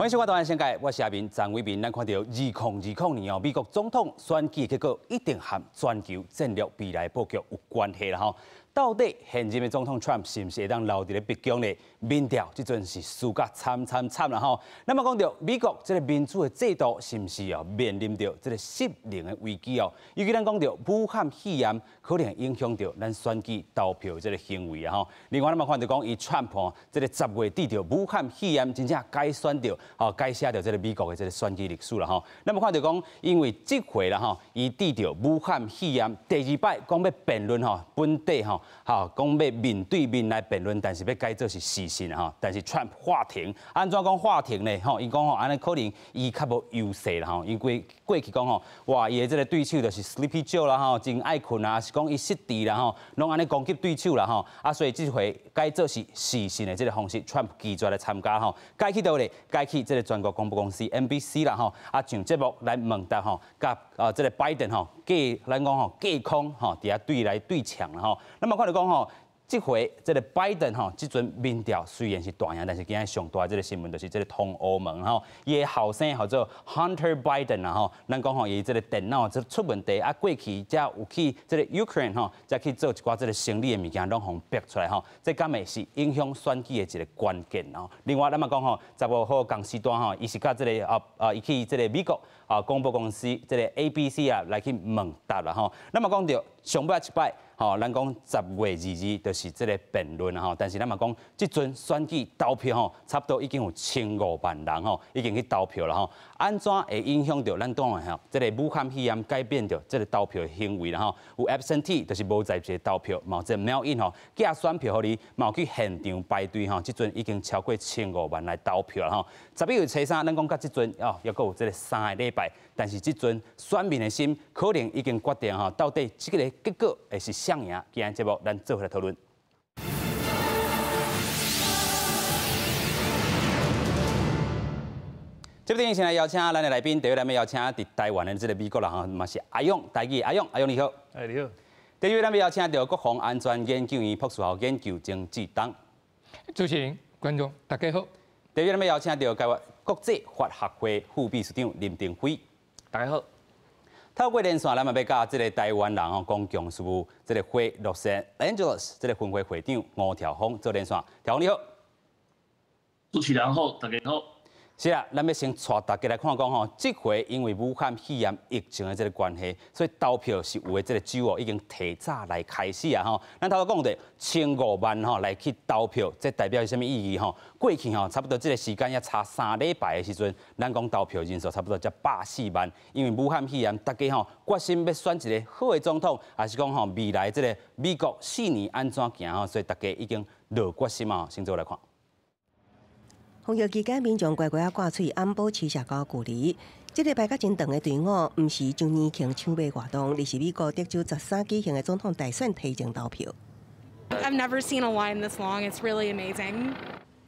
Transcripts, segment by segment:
歡迎收看《台灣世界》，我是阿明張偉民。咱看著2020年哦，美國總統選舉結果一定和全球戰略未來布局有關係啦吼。到底現任的總統 Trump 是毋是會當留佇咧白宮呢？民調這陣是輸甲慘慘慘啦吼。那麼講著美國這个民主的制度是毋是哦面臨著這个失靈的危機哦？尤其咱講著武漢肺炎可能影響著咱選舉投票這个行為啊吼。另外，咱嘛看著講，伊 Trump 吼這个10月得著武漢肺炎，真正改選著吼改寫著這个美國的這个選舉歷史啦吼。咱嘛看著講，因為這回啦吼，伊得著武漢肺炎第二擺講欲辯論吼，本底吼。好，講欲面對面來辯論，但是欲改做是視訊吼。但是 Trump 喊停，按怎講喊停呢？吼，伊講吼，按呢可能伊較無優勢啦吼。因為過去講吼，哇，伊的這个對手就是 Sleepy Joe 啦吼，真愛睏啊，是講伊失智啦吼，攏按呢攻擊對手啦吼。啊，所以這回改做是視訊的這个方式，Trump 拒絕來參加吼，改去佗咧？改去這个全國廣播公司 NBC 啦吼，啊上節目來問答吼，佮啊這个拜登吼，隔咱講吼隔空吼，佇遐對來對嗆啦吼。那麼看著講吼，這回這个拜登吼，這陣民調雖然是大贏，但是今日上大這个新聞就是這个通烏門吼，伊的後生號做 Hunter Biden 啦吼，咱講吼，伊這个電腦這出問題啊，過去才有去這个 Ukraine 吼，才去做一寡這个生理的物件，攏予逼出來吼，這敢會是影響選舉的一个關鍵吼。另外，咱嘛講吼，15號仝時段吼，伊是佮這个啊啊，伊去這个美國啊廣播公司這个 ABC 啊來去問答啦吼。咱嘛講著上尾一擺。吼，咱講10月22就是這个辯論吼，但是咱嘛講，這陣選舉投票吼，差不多已經有千五萬人吼，已經去投票了吼。按怎會影響著咱黨的吼？這个武漢肺炎改變著這个投票的行為啦吼。有 absentee 就是無在籍投票，嘛有這个 mail in 吼，寄選票予你，嘛有去現場排隊吼。這陣已經超過千五萬來投票了吼。11月初三，咱講到這陣哦，猶閣有這个3个禮拜，但是這陣選民的心可能已經決定吼，到底這个結果會是啥贏？今日節目咱做伙來討論。這邊先來邀請咱的來賓，第一咱欲邀請佇台灣的這个美國人吼，嘛是阿勇，台語阿勇，阿勇你好。哎，你好。第二位咱欲邀請著國防安全研究院博士後研究曾志東。主持人、觀眾大家好。第二位咱欲邀請著台灣國際法學會副秘書長林登輝，大家好。透過連線，咱嘛欲佮這个台灣人吼，公共事務這个會 Los Angeles 這个分會會長吳調峰做連線。調峰你好。主持人好，大家好。是啊，咱欲先帶大家來看講吼，這回因為武漢肺炎疫情的這个關係，所以投票是有的這个州哦已經提早來開始啊吼。咱頭拄講著千五萬吼來去投票，這代表是啥物意義吼？過去吼差不多這个時間猶差3禮拜的時陣，咱講投票人數差不多才140萬，因為武漢肺炎，大家吼決心欲選一个好的總統，抑是講吼未來這个美國4年按怎行吼，所以大家已經落決心啊。先做來看。防疫期間，民眾乖乖仔掛喙罨，保持社交距離。這个排甲真長的隊伍，毋是週年慶搶買活動，而是美國德州13舉行的總統大選提前投票。 I've never seen a line this long. It's really amazing.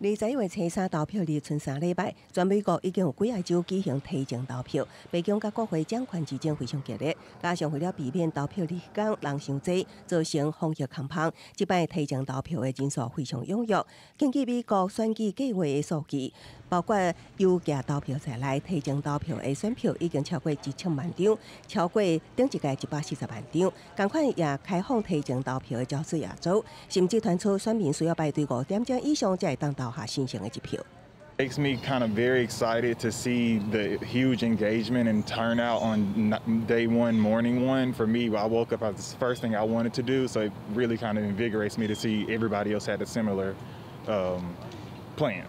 21月初三投票日賰3禮拜，全美國已經有幾个州舉行提前投票。白宮佮國會掌權之爭非常激烈，加上為了避免投票日天人傷濟，造成防疫空縫，這擺提前投票的人數非常踴躍。根據美國選舉計畫的數據，包括郵寄投票在內，提前投票的選票已經超過1000萬張，超過頂一屆140萬張。仝款也開放提前投票的喬治亞州，甚至傳出選民需要排隊5點鐘以上才會當投下神聖的一票。 Makes me kind of very excited to see the huge engagement and turnout on day one, morning one. For me, I woke up, that's the first thing I wanted to do, so it really kind of invigorates me to see everybody else had a similar plan.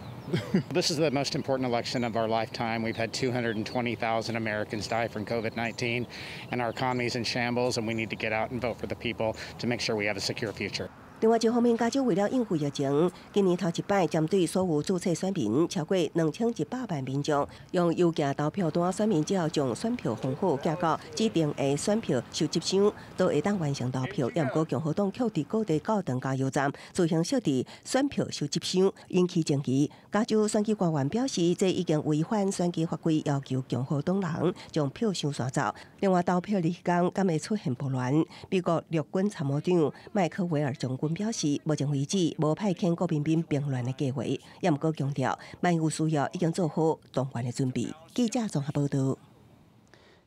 This is the most important election of our lifetime. We've had 220,000 Americans die from COVID-19, and our economy is in shambles, and we need to get out and vote for the people to make sure we have a secure future. 另外一方面，加州為了應付疫情，今年頭一擺針對所有註冊選民超過2100萬民眾，用郵寄投票單，選民只要將選票封好寄到指定的選票收集箱，都會當完成投票。猶毋過共和黨卻佇各地教堂加油站自行設置選票收集箱，引起爭議。加州選舉官員表示，這已經違反選舉法規，要求共和黨人將票箱徙走。另外，投票日天敢會出現暴亂？美國陸軍參謀長麥克維爾將軍。軍表示，目前為止無派遣國民兵平亂的計劃，也毋過強調，萬一有需要，已經做好動員的準備。記者綜合報道。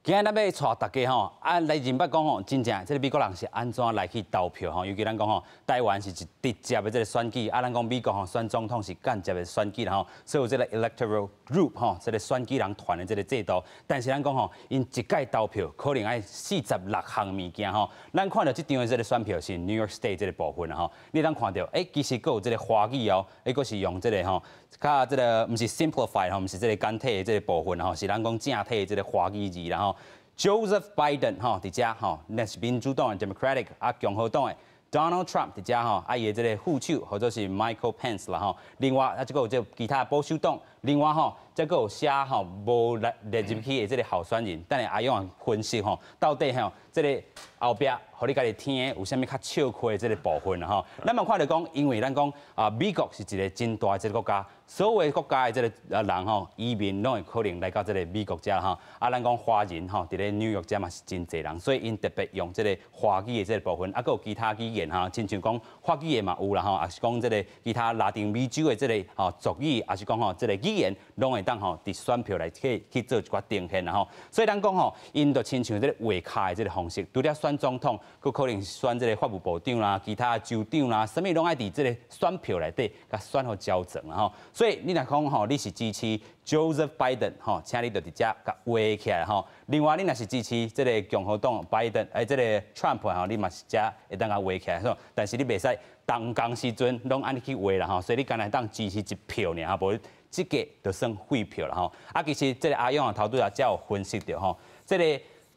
今仔咱欲帶大家吼，啊來認捌講吼，真正這个美國人是按怎來去投票吼？尤其咱講吼，台灣是一直接的這个選舉，啊，咱講美國吼選總統是間接的選舉啦吼，所以有這个 electoral group 吼，這个選舉人團的這个制度。但是咱講吼，𪜶一擺投票可能愛46項物件吼。咱看著這張的這个選票是 New York State 這个部分啦吼，你通看著，其實閣有這个華語哦，閣是用這个吼，較這个毋是 simplify 吼，毋是這个簡體的這个部分吼，是咱講正體的這个華語字啦吼。Joseph Biden 吼，佇遮吼，那是民主黨的 Democratic 啊，共和黨的 Donald Trump 佇遮吼，啊伊的這个副手或者是 Michael Pence 啦吼。另外啊，這閣有這个其他保守黨，另外吼，這閣有寫吼無列列入去的這个候選人。等下阿勇分析吼，到底吼這个後壁，予你家己聽的有啥物較笑詼的這个部分啦吼。咱嘛看著講，因為咱講啊，美國是一個真大的這个國家，所有國家的這个人吼，移民攏會可能來到這个美國遮吼。啊，咱講華人吼，佇咧紐約遮嘛是真濟人，所以𪜶特別用這个華語的這个部分，啊，閣有其他語言吼，親像講法語的嘛有啦吼，抑是講這个其他拉丁美洲的這个吼族語，抑是講吼這个語言，攏會當吼佇選票內去去做一寡呈現啦吼。所以咱講吼，𪜶就親像這个畫卡的這个方式，除了選總統，閣可能選這个法務部長啦、其他州長啦，啥物攏愛佇這个選票內底共選予周全啦吼。所以你若講吼，你是支持 Joseph Biden 吼，請你就佇遮共畫起來吼。另外，你若是支持這个共和黨 Biden，這个 Trump 吼，你嘛是遮會當共畫起來。但是你袂使同仝時陣攏按呢去畫啦吼，所以你干焦當支持一票爾，無這個就算廢票啦吼。啊，其實這个阿勇啊頭拄仔才有分析著吼，這个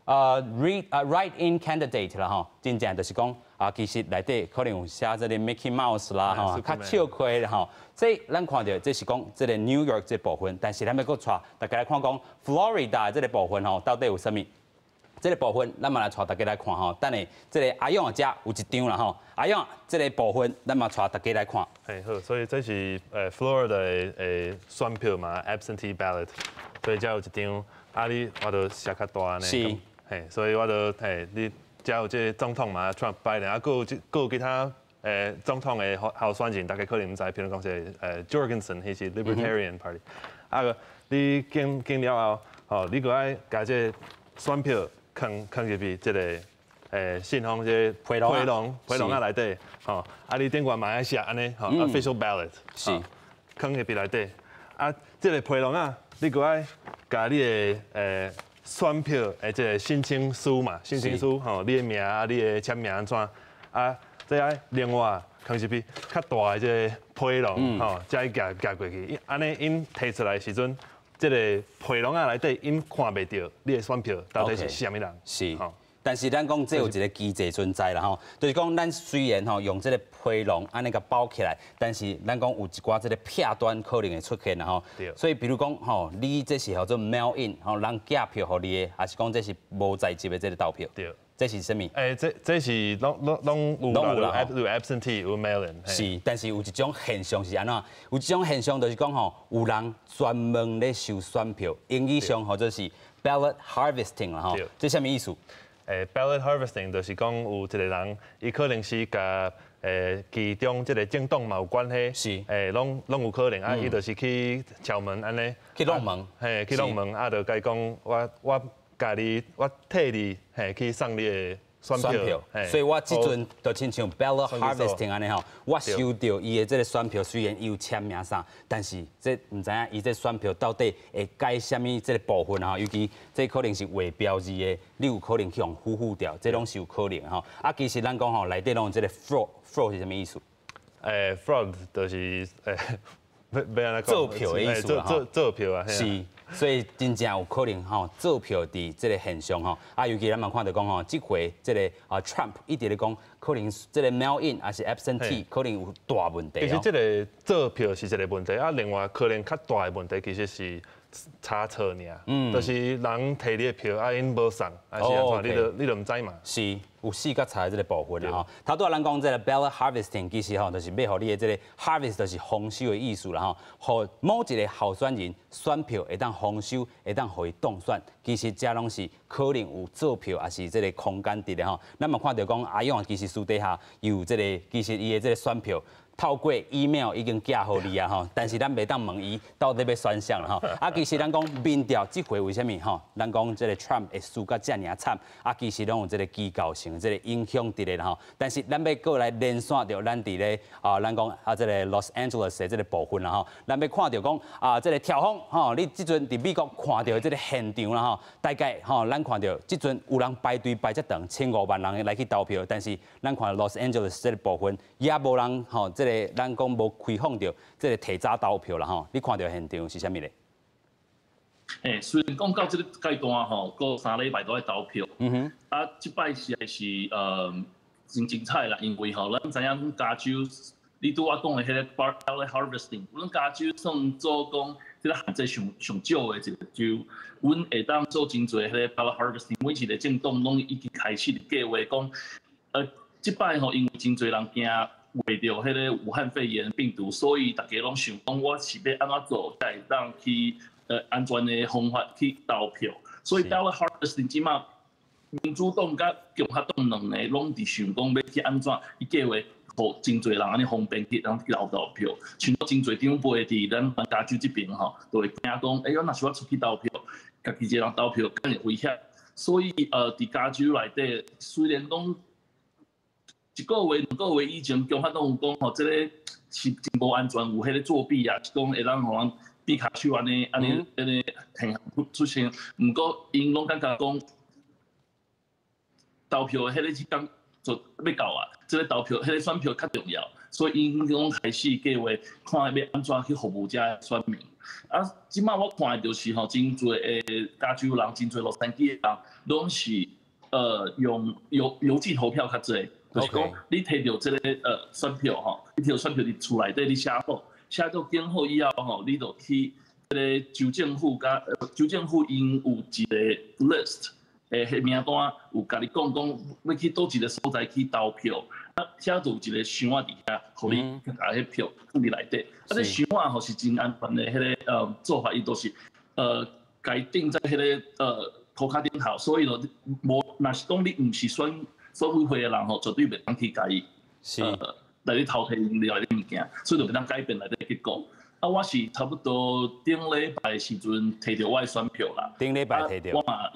write in candidate 啦吼，真正就是講啊，其實內底可能有寫這个 Mickey Mouse 啦吼，較笑詼的吼。這咱看著這是講這个 New York 這部分，但是咱欲閣帶大家來看講 Florida 這个部分吼，到底有啥物？這个部分，咱嘛來帶大家來看吼。等下這个阿勇遮有一張啦吼，阿勇這个部分，咱嘛帶大家來看。嘿好，所以這是Florida 的選票嘛，absentee ballot，所以遮有一張，啊你我就寫較大呢。嘿，所以我就嘿，你遮有這个總統嘛，Trump、拜登，啊，閣有這閣有其他總統的候選人，大家可能毋知，譬如講是Jorgensen，彼是 Libertarian Party，啊閣你揀揀了後，吼，你閣愛共這个選票囥囥入去這个信封這个皮籠皮籠仔內底，吼，啊你頂懸嘛愛寫按呢，吼，official ballot，囥入去內底，啊，這个皮籠仔，你閣愛共你的選票的這个申請書嘛，申請書吼，你的名啊，你的簽名按怎，啊，這愛另外囥入去較大的這个皮籠吼，才會寄寄過去，按呢𪜶提出來的時陣，這个皮籠仔內底𪜶看袂著你的選票到底是啥物人。但是咱講這有一个機制存在啦吼，就是講咱雖然吼用這个皮籠按呢共包起來，但是咱講有一寡這个片段可能會出現啦吼。所以比如講吼，你這是叫做 mail in 吼，人寄票予你的，抑是講這是無在籍的這个投票？對。這是啥物？這是攏攏攏有攏有啦，有 absentee 有 mail in。是，但是有一種現象是按怎？有一種現象就是講吼，有人專門咧收選票，英語上號做是 ballot harvesting 啦吼。這啥物意思？ Ballot harvesting 就是講有一个人，伊可能是共其中這个政黨嘛有關係，攏攏有可能啊，伊就是去敲門按呢，去弄門，嘿，去弄門啊，就共伊講我共你，我替你嘿去送你的選票，所以我這陣就親像 ballot harvesting 按呢吼，我收著伊的這个選票，雖然伊有簽名啥，但是這毋知影伊這選票到底會改啥物這个部分吼，尤其這可能是畫標誌的，你有可能去予糊糊掉，這攏是有可能吼。啊，其實咱講吼，內底攏有這个 fraud，fraud 是啥物意思？ Fraud 就是欲按怎做票的意思做做做票啊，是。所以真正有可能吼做票佇這个現象吼，啊，尤其咱嘛看著講吼，這回這个啊 Trump 一直咧講，可能這个 mail in 抑是 absentee 可能有大問題。其實這个做票是一个問題，啊，另外可能較大的問題其實是查錯爾，就是人提你的票啊，𪜶無送，抑是按怎，你就你就毋知嘛。是。有四佮贼的這个部分啦吼。頭拄仔咱講這个 ballot harvesting，其實吼就是欲予你的這个 harvest 就是豐收的意思啦吼，予某一个候選人選票會當豐收，會當予伊當選。其實這攏是可能有做票，抑是這个空間佇咧吼。咱嘛看著講阿勇其實私底下有這个，其實伊的這个選票透過 email 已經寄予你啊吼，但是咱袂當問伊到底欲選啥啦吼。啊，其實咱講民調這回為啥物吼？咱講這个 Trump 會輸甲遮爾慘，啊，其實攏有這个機構性這个影響佇咧啦吼。但是咱欲閣來連線著咱佇咧啊，咱講啊，這个 Los Angeles 的這个部分啦吼，咱欲看著講啊，這个調風吼，你這陣佇美國看著這个現場啦吼，大概吼，咱看著這陣有人排隊排遮長，1500萬人來去投票，但是咱看 Los Angeles 這个部分也無人吼，這个咱講無開放著這个提早投票啦吼，你看著現場是啥物咧？欸，雖然講到這个階段吼，閣3禮拜都愛投票，啊，這擺是是真精彩啦，因為吼，咱知影加州，你拄仔講的彼个 ballot harvesting，阮加州算做講這个限制上上少的一个州，阮會當做真濟彼個 ballot harvesting，每一个政黨攏已經開始計劃講，這擺吼，因為真濟人驚為著彼个武漢肺炎病毒，所以大家攏想講，我是欲按怎做才會當去安全的方法去投票。所以 ballot harvesting 這馬民主黨佮共和黨兩个攏佇想講欲去按怎去計劃，予真濟人按呢方便去當去投投票。像真濟長輩佇咱加州這邊吼，都會驚講，欸，我若是我出去投票，家己一个人投票敢會危險。所以佇加州內底，雖然講一個月、2個月以前，共和黨有講吼，這个是真無安全，有彼个作弊啊，是講會當予人比跤手按呢按呢按呢現象出現。毋過𪜶攏感覺講，投票的彼个時間就欲到啊，這个投票、彼个選票較重要，所以𪜶攏開始計劃看欲按怎去服務遮選民。啊，這馬我看的就是吼，真濟的加州人，真濟洛杉磯的人，攏是用郵寄投票較濟。就是講，你提著這个選票吼，你提著選票佇厝內底你寫好，寫到揀好以後吼，你就去這个州政府佮州政府𪜶有一个 list 的彼名單，有共你講講欲去佗一个所在去投票，啊，遐就有一个箱仔佇遐，予你共彼票放佇內底。啊，這箱仔吼是真安全的，彼个做法，伊都是共伊釘佇彼个塗跤頂頭，所以就無，若是講你毋是選委會的人吼，絕對袂當去共伊，來咧偷提𪜶內底物件，所以就袂當改變內底結果。啊，我是差不多頂禮拜時陣提著我的選票啦。頂禮拜提著。我嘛，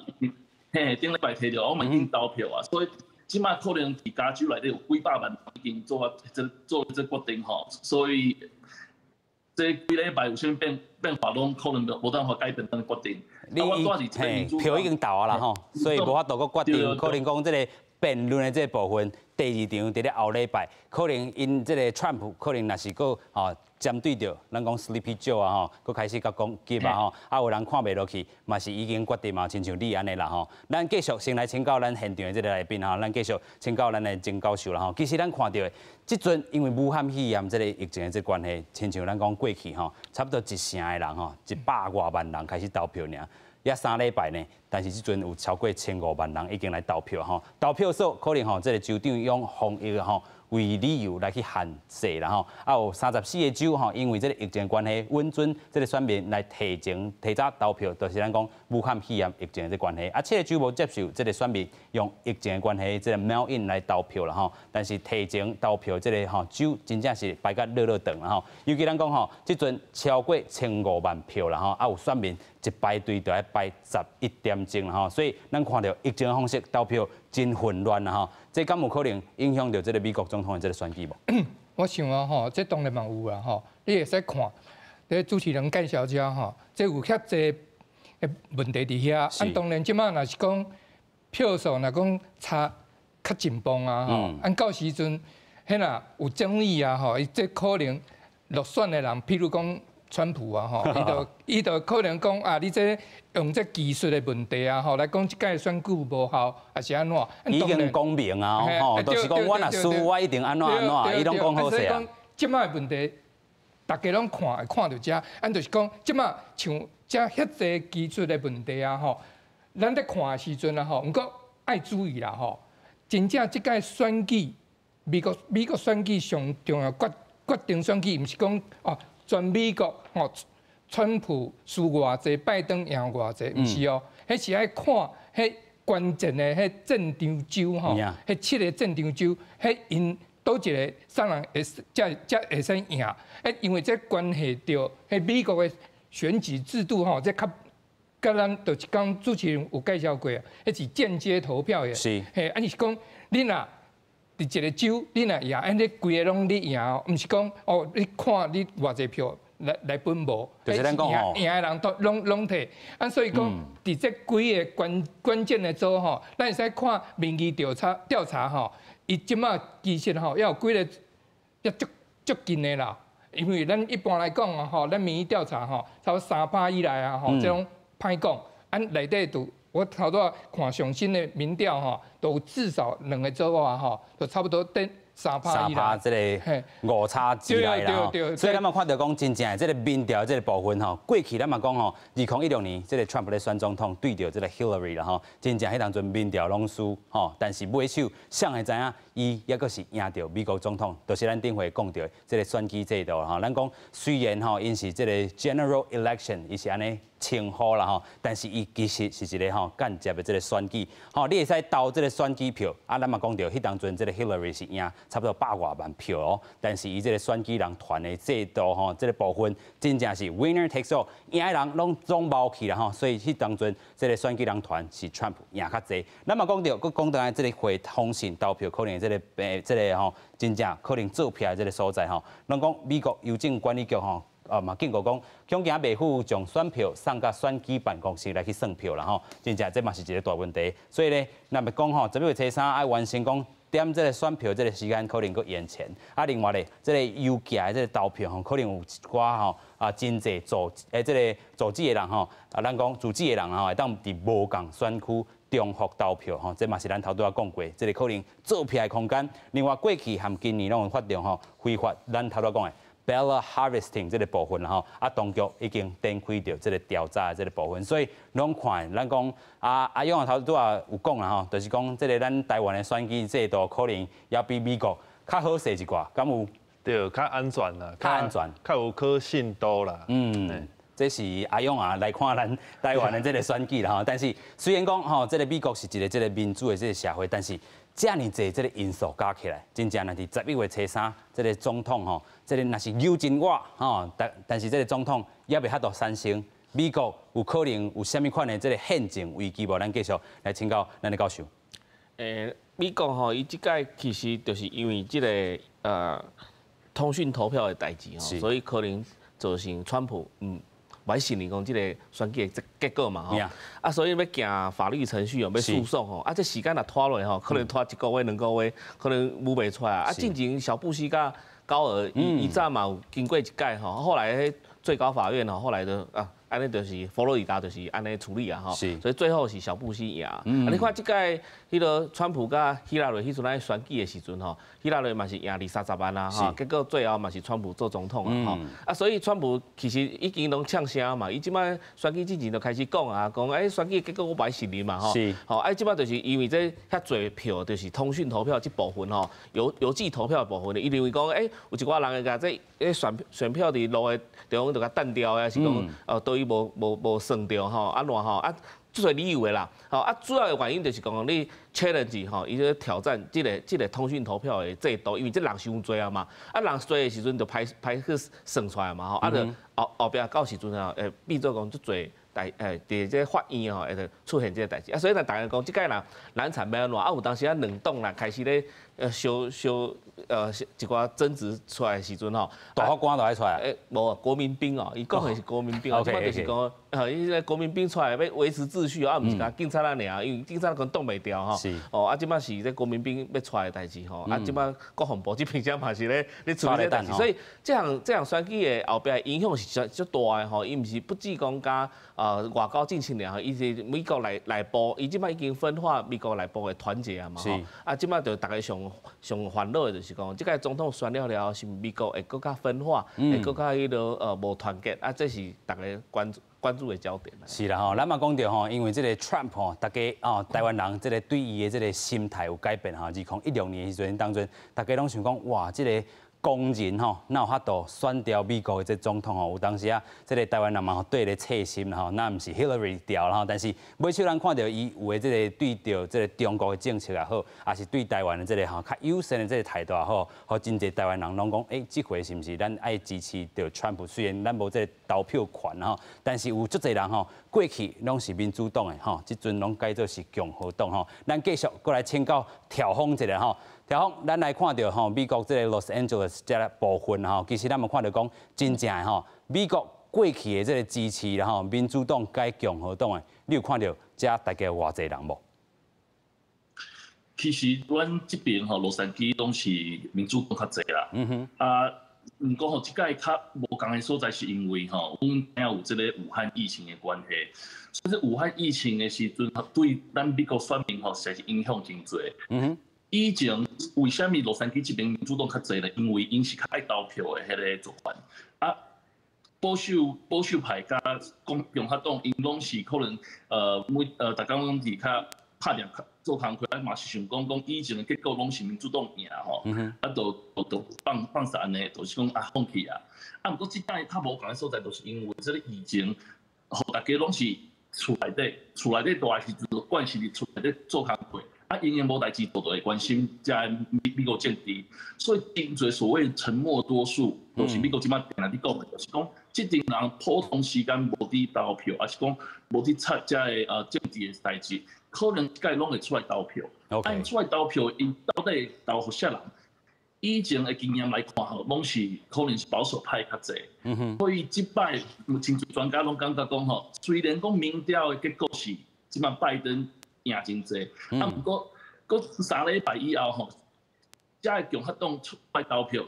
嘿，頂禮拜提著，我嘛已經投票啊，所以這馬可能佇加州內底有幾百萬已經做啊這做這決定吼，所以這幾禮拜有啥物變化，攏可能無辦法改變咱的決定。你嘿票已經投啊啦吼，所以無法度閣決定，可能講這个辯論的這个部分，第二場佇咧後禮拜，可能𪜶這个 Trump 可能若是閣吼針對著咱講 Sleepy Joe 啊吼，閣開始共攻擊啊吼，啊有人看袂落去，嘛是已經決定嘛，親像你按呢啦吼。咱繼續先來請教咱現場的這个來賓吼，咱繼續請教咱的曾教授啦吼。其實咱看著的，這陣因為武漢肺炎這个疫情的這關係，親像咱講過去吼，差不多一成的人吼，100外萬人開始投票爾。猶3禮拜呢，但是這陣有超過1500萬人已經來投票吼。投票所可能吼，這个州長用防疫吼為理由來去限制啦吼。啊，有34個州吼，因為這个疫情關係，允准這个選民來提前提早投票，就是咱講武漢肺炎疫情的這關係。啊，7個州無接受這个選民用疫情的關係，這个 mail in 來投票啦吼。但是提前投票這个吼州真正是排甲落落長啦吼。尤其咱講吼，這陣超過1500萬票啦吼，啊有選民一排隊就愛排11點鐘啦吼，所以咱看著疫情的方式投票真混亂啦吼，這敢有可能影響著這个美國總統的這个選舉無？我想啊吼，這當然嘛有啊吼，你會使看，這主持人介紹遮吼，這有遐濟的問題佇遐。啊，當然這馬若是講票數，若講差較進步啊吼，按到時陣，彼若有爭議啊吼，伊這可能落選的人，譬如講川普啊吼，伊就可能講啊，你這用這技術的問題啊吼，來講這屆選舉無效，抑是按怎？已經講明啊吼，就是講我若輸，我一定按怎按怎，伊攏講好勢啊。這馬的問題，大家攏看會看著遮，按就是講這馬像遮遐濟技術的問題啊吼，咱咧看的時陣啊吼，毋過愛注意啦吼，真正這屆選舉，美國選舉上重要決定選舉，毋是講哦，全美國吼，川普輸偌濟，拜登贏偌濟，毋是哦，彼是愛看彼關鍵的彼戰場州吼，彼七個戰場州，彼𪜶佗一個啥人會才會使贏？因為這關係著彼美國的選舉制度吼，這較佮咱就一工主持人有介紹過啊，彼是間接投票的。嘿，啊，伊是講你若佇一個州，你若贏，按呢規个攏你贏哦，毋是講哦，你看你偌濟票來分無，就是咱講吼，贏的人都攏摕。啊，所以講佇這幾个關鍵的州吼，咱會使看民意調查吼，伊這馬其實吼，猶有幾个也足足近的啦。因為咱一般來講啊，吼，咱民意調查吼，差不多3趴以內啊，吼，這種歹講。啊，內底都我頭拄仔看上新的民調吼，都至少兩個州啊，吼，都差不多等3趴。 3趴這个誤差之內啦吼。所以咱嘛看著講真正的這个民調這个部分吼，過去咱嘛講吼，2016年這个 Trump 咧選總統對著這个 Hillary 啦吼，真正彼當陣民調攏輸吼，但是尾手誰會知影伊猶閣是贏著美國總統，就是咱頂回講著的這个選舉制度吼。咱講雖然吼，𪜶是這个 general election，伊是按呢稱呼啦吼，但是伊其實是一个吼間接的這个選舉，吼，你會使投這个選舉票，啊，咱嘛講著彼當陣這个 Hillary 是贏差不多百外萬票哦，但是伊這个選舉人團的制度吼，這个部分真正是 winner takes all，贏的人攏總包去啦吼，所以彼當陣這个選舉人團是 Trump 贏較濟。咱嘛講著，閣講轉來這个會通訊投票可能這个這个吼，真正可能作弊的這个所在吼，攏講美國郵政管理局吼，啊嘛警告講，恐驚袂赴將選票送到選舉辦公室來去算票啦吼，真正這嘛是一个大問題。所以咧，若欲講吼，11月初3愛完成講點這个選票這个時間可能閣延前。啊，另外咧，這个郵寄的這个投票吼，可能有一寡吼啊真濟組這个組織的人吼，啊，咱講組織的人吼，會當佇無仝選區重複投票吼，這嘛是咱頭拄仔講過，這个可能作弊的空間。另外，過去和今年攏有發著吼非法，咱頭拄仔講的 ballot harvesting 這个部分吼，啊，當局已經展開著這个調查的這个部分，所以攏看咱講啊，阿勇頭拄仔有講啦吼，就是講這个咱台灣的選舉制度可能也比美國較好勢一寡，敢有？對，較安全啦，較安全，較有可信度啦。嗯，這是阿勇啊來看咱台灣的這个選舉啦吼，但是雖然講吼，這个美國是一个這个民主的這个社會，但是遮爾濟這个因素加起來，真正若佇11月初3，這个總統吼，這个若是牛真熱吼，但是這个總統猶未法度產生，美國有可能有啥物款的這个憲政危機無？咱繼續來請教咱的教授。美國吼，伊這擺其實就是因為這个通訊投票的代誌吼，所以可能造成川普袂承認講這个選舉的結果嘛吼，啊，所以欲行法律程序哦，欲訴訟吼，啊，這時間若拖落吼，可能拖一個月、2個月，可能舞袂出來啊。進前小布希佮高爾伊早嘛有經過一擺吼，後來彼最高法院吼，後來就啊，按呢就是佛羅里達就是按呢處理啊吼，所以最後是小布希贏。啊，你看這擺彼个川普佮希拉蕊彼陣咧選舉的時陣吼，希拉蕊嘛是贏二三十萬啊吼，結果最後嘛是川普做總統啊吼。啊，所以川普其實已經攏嗆聲嘛，伊這擺選舉之前就開始講啊，講欸選舉結果我袂承認嘛吼。吼，啊，這擺就是因為這遐濟票，就是通訊投票這部分吼，郵寄投票的部分，伊認為講欸有一寡人會共這選票佇路的地方就共擲掉啊，是講哦，佗位無算著吼，按怎吼啊？足濟理由的啦，吼啊，主要的原因就是講你 challenge 吼，伊咧挑戰這个通訊投票的制度，因為這人傷濟啊嘛，啊人濟的時陣就歹歹去算出來嘛吼，啊就後後壁到時陣啊，會變做講足濟代佇這法院吼會出現這个代誌，啊所以呢，逐家講這擺若難產欲按怎，啊有當時啊兩黨啦開始咧相相一寡爭執出來的時陣吼，大法官都愛出來。無國民兵哦，伊講的是國民兵哦，這擺就是講，伊個國民兵出來欲維持秩序啊，毋是共警察仔爾，因為警察可能擋袂牢吼。哦，啊，這擺是這國民兵欲出來的代誌吼，啊，這擺國防部這邊才嘛是咧處理這代誌，所以這項選舉的後壁影響是足大的吼，伊毋是不止講佮外交政策爾，伊是美國內部，伊這擺已經分化美國內部的團結啊嘛吼。啊，這擺就逐家上上煩惱的就是講，這擺總統選了了後，是美國會閣較分化，會閣較彼落無團結，啊，這是逐家關注。關注的焦點。是啦吼，咱嘛講著吼，因為這個 Trump 吼，大家哦，台灣人這個對伊的這個心態有改變吼。2016年的時陣當陣，大家攏想講哇，這個狂人吼，哪有法度選著美國的這總統吼？有當時啊，這個台灣人嘛對咧切心吼，若毋是 Hillary 著吼，但是尾手咱看著伊有的這個對著這個中國的政策也好，抑是對台灣的這個吼較友善的這個態度也好，予真濟台灣人攏講，欸，這回是毋是咱愛支持著川普？雖然咱無這個投票權吼，但是有足濟人吼，過去攏是民主黨的吼，這陣攏改做是共和黨吼。咱繼續閣來請教調峰一下吼。調峰，咱來看著吼，美國這個 Los Angeles 這個部分吼，其實咱嘛看著講真正的吼，美國過去的這個支持啦吼，民主黨改共和黨的，你有看著這大概偌濟人無？其實阮這邊吼，洛杉磯攏是民主黨較濟啦。啊，毋過吼，這擺較無仝的所在是因為吼，阮知影有這個武漢疫情的關係，所以武漢疫情的時陣，對咱美國選民吼，實在是影響真濟。以前為啥物洛杉磯這邊民主黨較濟呢？因為𪜶是較愛投票的彼个族群。啊，保守派佮共和黨，𪜶攏是可能每逐工攏佇較拍拚做工課，啊嘛是想講講以前的結果攏是民主黨贏吼，啊就放勢按呢，就是講啊放棄啊。啊，毋過這擺較無仝的所在，就是因為這個疫情，予大家攏是厝內底蹛的時陣，慣勢佇厝內底做工課。啊，𪜶𪜶無代誌做，就會關心遮美國政治，所以真濟所謂沉默多數，就是美國這擺定定佇講的，就是講這陣人普通時間無佇投票，抑是講無佇插遮个政治的代誌，可能這擺攏會出來投票。啊，𪜶出來投票，𪜶到底投予啥人？以前的經驗來看吼，攏是可能是保守派較濟。所以這擺有真濟專家攏感覺講吼，雖然講民調的結果是這擺拜登贏真濟，啊，毋過閣3禮拜以後吼，遮个共和黨出來投票，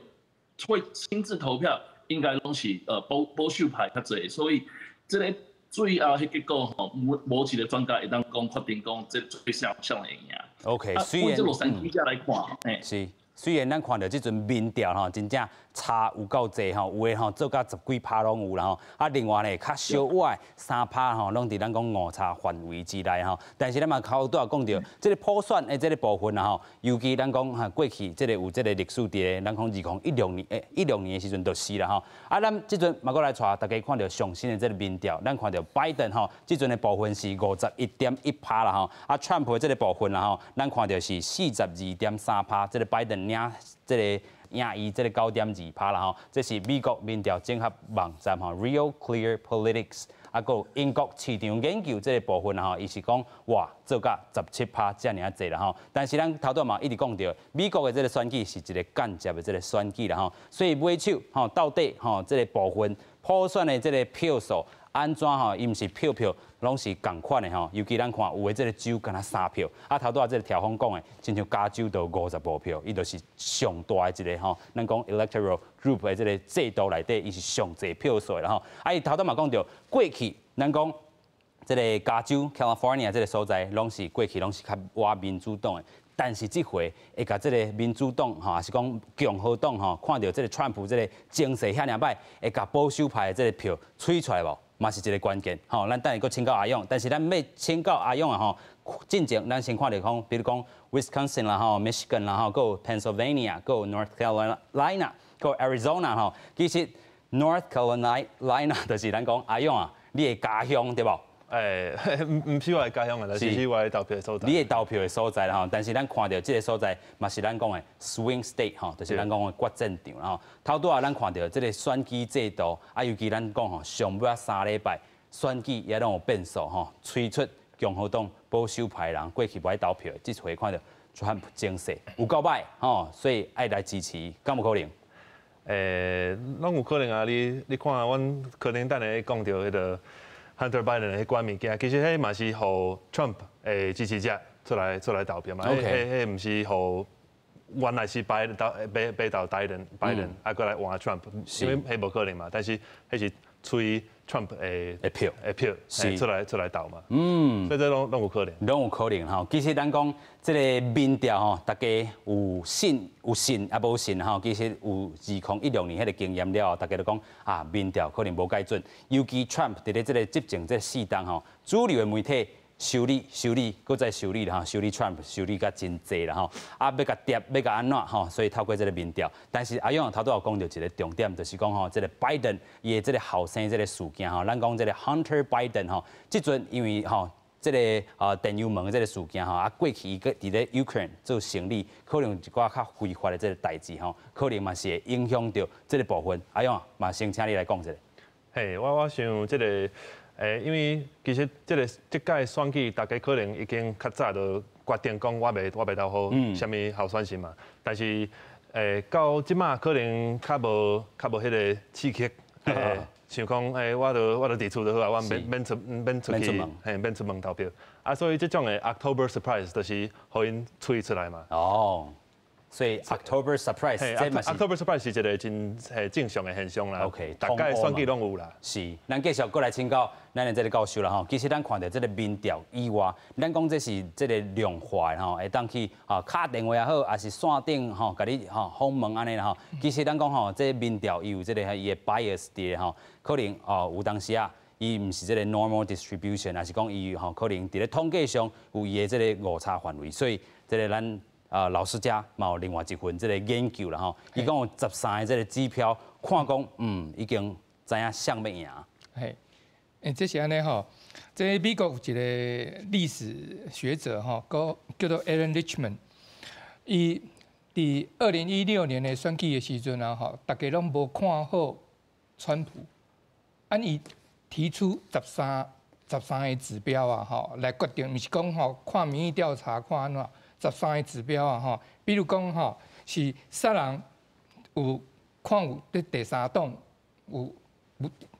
出來親自投票，應該攏是保守派較濟，所以這個最後彼結果吼，無一個專家會當講確定講這最啥啥會贏。 OK，雖然這洛杉磯遮來看，欸，是。雖然咱看著這陣民調吼，真正差有夠濟吼，有的吼做甲十幾趴攏有啦吼，啊另外呢較小倚3趴吼，攏佇咱講誤差範圍之內吼。但是咱嘛頭拄仔講著，這個普選的這個部分啦吼，尤其咱講哈過去這個有這個歷史佇咧，咱講2016年欸16年的時陣就是啦吼。啊，咱這陣嘛閣來帶大家看著上新的這個民調，咱看著拜登吼，這陣的部分是51.1趴啦吼，啊，川普的這個部分啦吼，咱看著是42.3趴，這個拜登領這個贏伊這個9.2趴啦吼，這是美國民調整合網站吼，Real Clear Politics，啊，閣有英國市場研究這個部分吼，伊是講哇，做甲17趴遮爾仔濟啦吼。但是咱頭拄嘛一直講著，美國的這個選舉是一個間接的這個選舉啦吼，所以尾手吼到底吼這個部分普選的這個票數按怎吼，伊毋是票票攏是仝款的吼，尤其咱看有的這個州敢若三票，啊頭拄仔這個調峰講的，親像加州就55票，伊就是上大的一個吼，咱講 electoral group 的這個制度內底，伊是上濟票數的啦吼。啊，伊頭拄嘛講著，過去咱講這個加州 California 這個所在，攏是過去攏是較倚民主黨的。但是這回會共這個民主黨吼，抑是講共和黨吼，看著這個川普這個情勢遐爾歹，會共保守派的這個票催出來無？嘛是一個關鍵吼。咱等下閣請教阿勇，但是咱欲請教阿勇啊吼，進前咱先看著講，比如講 Wisconsin 啦吼，Michigan 啦吼，閣有 Pennsylvania，閣有 North Carolina，閣有 Arizona 吼。其實 North Carolina 就是咱講阿勇啊，你的家鄉對無？欸，毋是我的家鄉啊，但是是我的投票的所在。你的投票的所在啦吼，但是咱看著這個所在嘛是咱講的 swing state 吼，就是咱講的決戰場啦吼。頭拄仔咱看著這個選舉制度，啊，尤其咱講吼，上尾仔3禮拜選舉也攏有變數吼，催出共和黨保守派人過去無愛投票的，這回看著川普情勢有夠歹吼，所以愛來支持，敢有可能？欸，攏有可能啊！你看，阮可能等下講著彼個 Hunter Biden 的彼款物件，其實彼嘛是予 Trump 的支持者出來投票嘛。彼毋是予原來是拜投欲投拜登，拜登啊，閣來換 Trump，因為彼無可能嘛。但是彼是催 Trump 的的票的票出來投嘛。所以這攏有可能。攏有可能吼。其實咱講這个民調吼，大家有信有信啊無信吼。其實有2016年彼个經驗了後，大家都講啊，民調可能無蓋準。尤其 Trump 佇咧這个執政這四冬吼，主流的媒體修理修理，閣再修理啦吼，修理 Trump 修理甲真濟啦吼。啊，欲共疊，欲共按怎吼？所以透過這个民調，但是阿勇頭拄有講著一个重點，就是講吼，這个拜登伊的這个後生這个事件吼，咱講這个 Hunter Biden 吼，這陣因為吼，這个電郵門的這个事件吼，啊過去伊閣佇咧 Ukraine 做生意，可能有一寡較非法的這个代誌吼，可能嘛是會影響著這个部分。阿勇嘛，先請你來講一下。嘿，我想這个，因為其實這个這屆選舉，大家可能已經較早就決定講，我欲投予啥物候選人嘛。但是，到這馬可能較無彼个刺激，想講，我就佇厝就好啊，我免出去，嘿，免出門投票。啊，所以這種的 October surprise 就是予𪜶催出來嘛。哦，所以 October surprise，這嘛是 October surprise 是一个真正常的現象啦。 逐屆選舉攏有啦。是，咱繼續閣來請教咱的這个教授啦吼。其實咱看著這个民調以外，咱講這是這个量化的吼，會當去啊敲電話也好，抑是線頂吼，共你吼訪問按呢啦吼。其實咱講吼，這个民調伊有這个伊的 bias 佇咧吼，可能哦有當時啊，伊毋是這个 normal distribution，抑是講伊吼可能佇咧統計上有伊的這个誤差範圍，所以這个咱老師家嘛有另外一份這个研究啦吼，伊講有13个這个指標，看講已經知影誰欲贏。嘿，這是按呢吼，這美國有一个歷史學者吼，叫做 Alan Lichtman，伊佇2016年的選舉的時陣啊吼，大家攏無看好川普，啊伊提出13個指標啊吼，來決定，毋是講吼看民意調查看按怎，十三個指標啊吼，比如講吼是啥人有看有佇第三黨有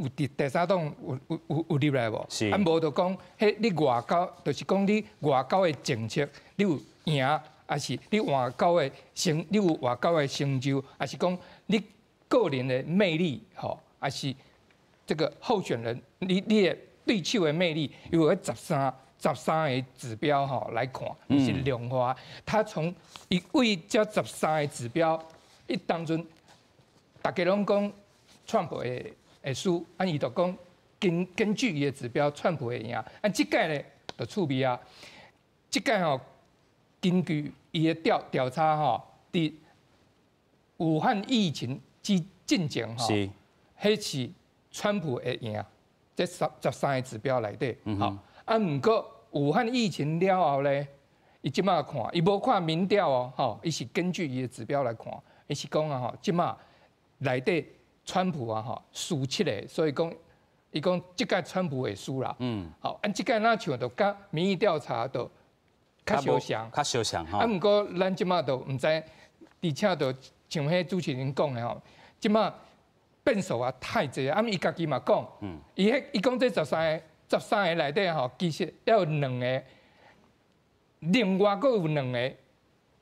佇第三黨有入來無？是。啊無就講，彼你外交，就是講你外交的政策，你有贏，抑是你有外交的成就，抑是講你個人的魅力，吼，抑是這个候選人，你的對手的魅力，有彼十三个指標吼來看，是量化。他從伊為這十三個指標，伊當陣大家攏講川普會輸，啊伊就講根據伊的指標，川普會贏。啊，這屆咧就趣味啊，這屆吼根據伊的調查吼，佇武漢疫情之進前吼，彼是川普會贏，這十三个指標內底，吼。啊，毋過武漢疫情了後咧，伊這馬看，伊無看民調哦，吼，伊是根據伊的指標來看，伊是講啊吼，這馬內底川普啊吼輸七个，所以講伊講這屆川普會輸啦。好，啊，這屆若像就佮民意調查就較相像，較相像吼。啊，毋過咱這馬就毋知，而且就像彼主持人講的吼，這馬變數啊太濟，啊，伊家己嘛講，伊彼伊講這十三個。十三个內底吼，其實猶有兩个，另外閣有兩个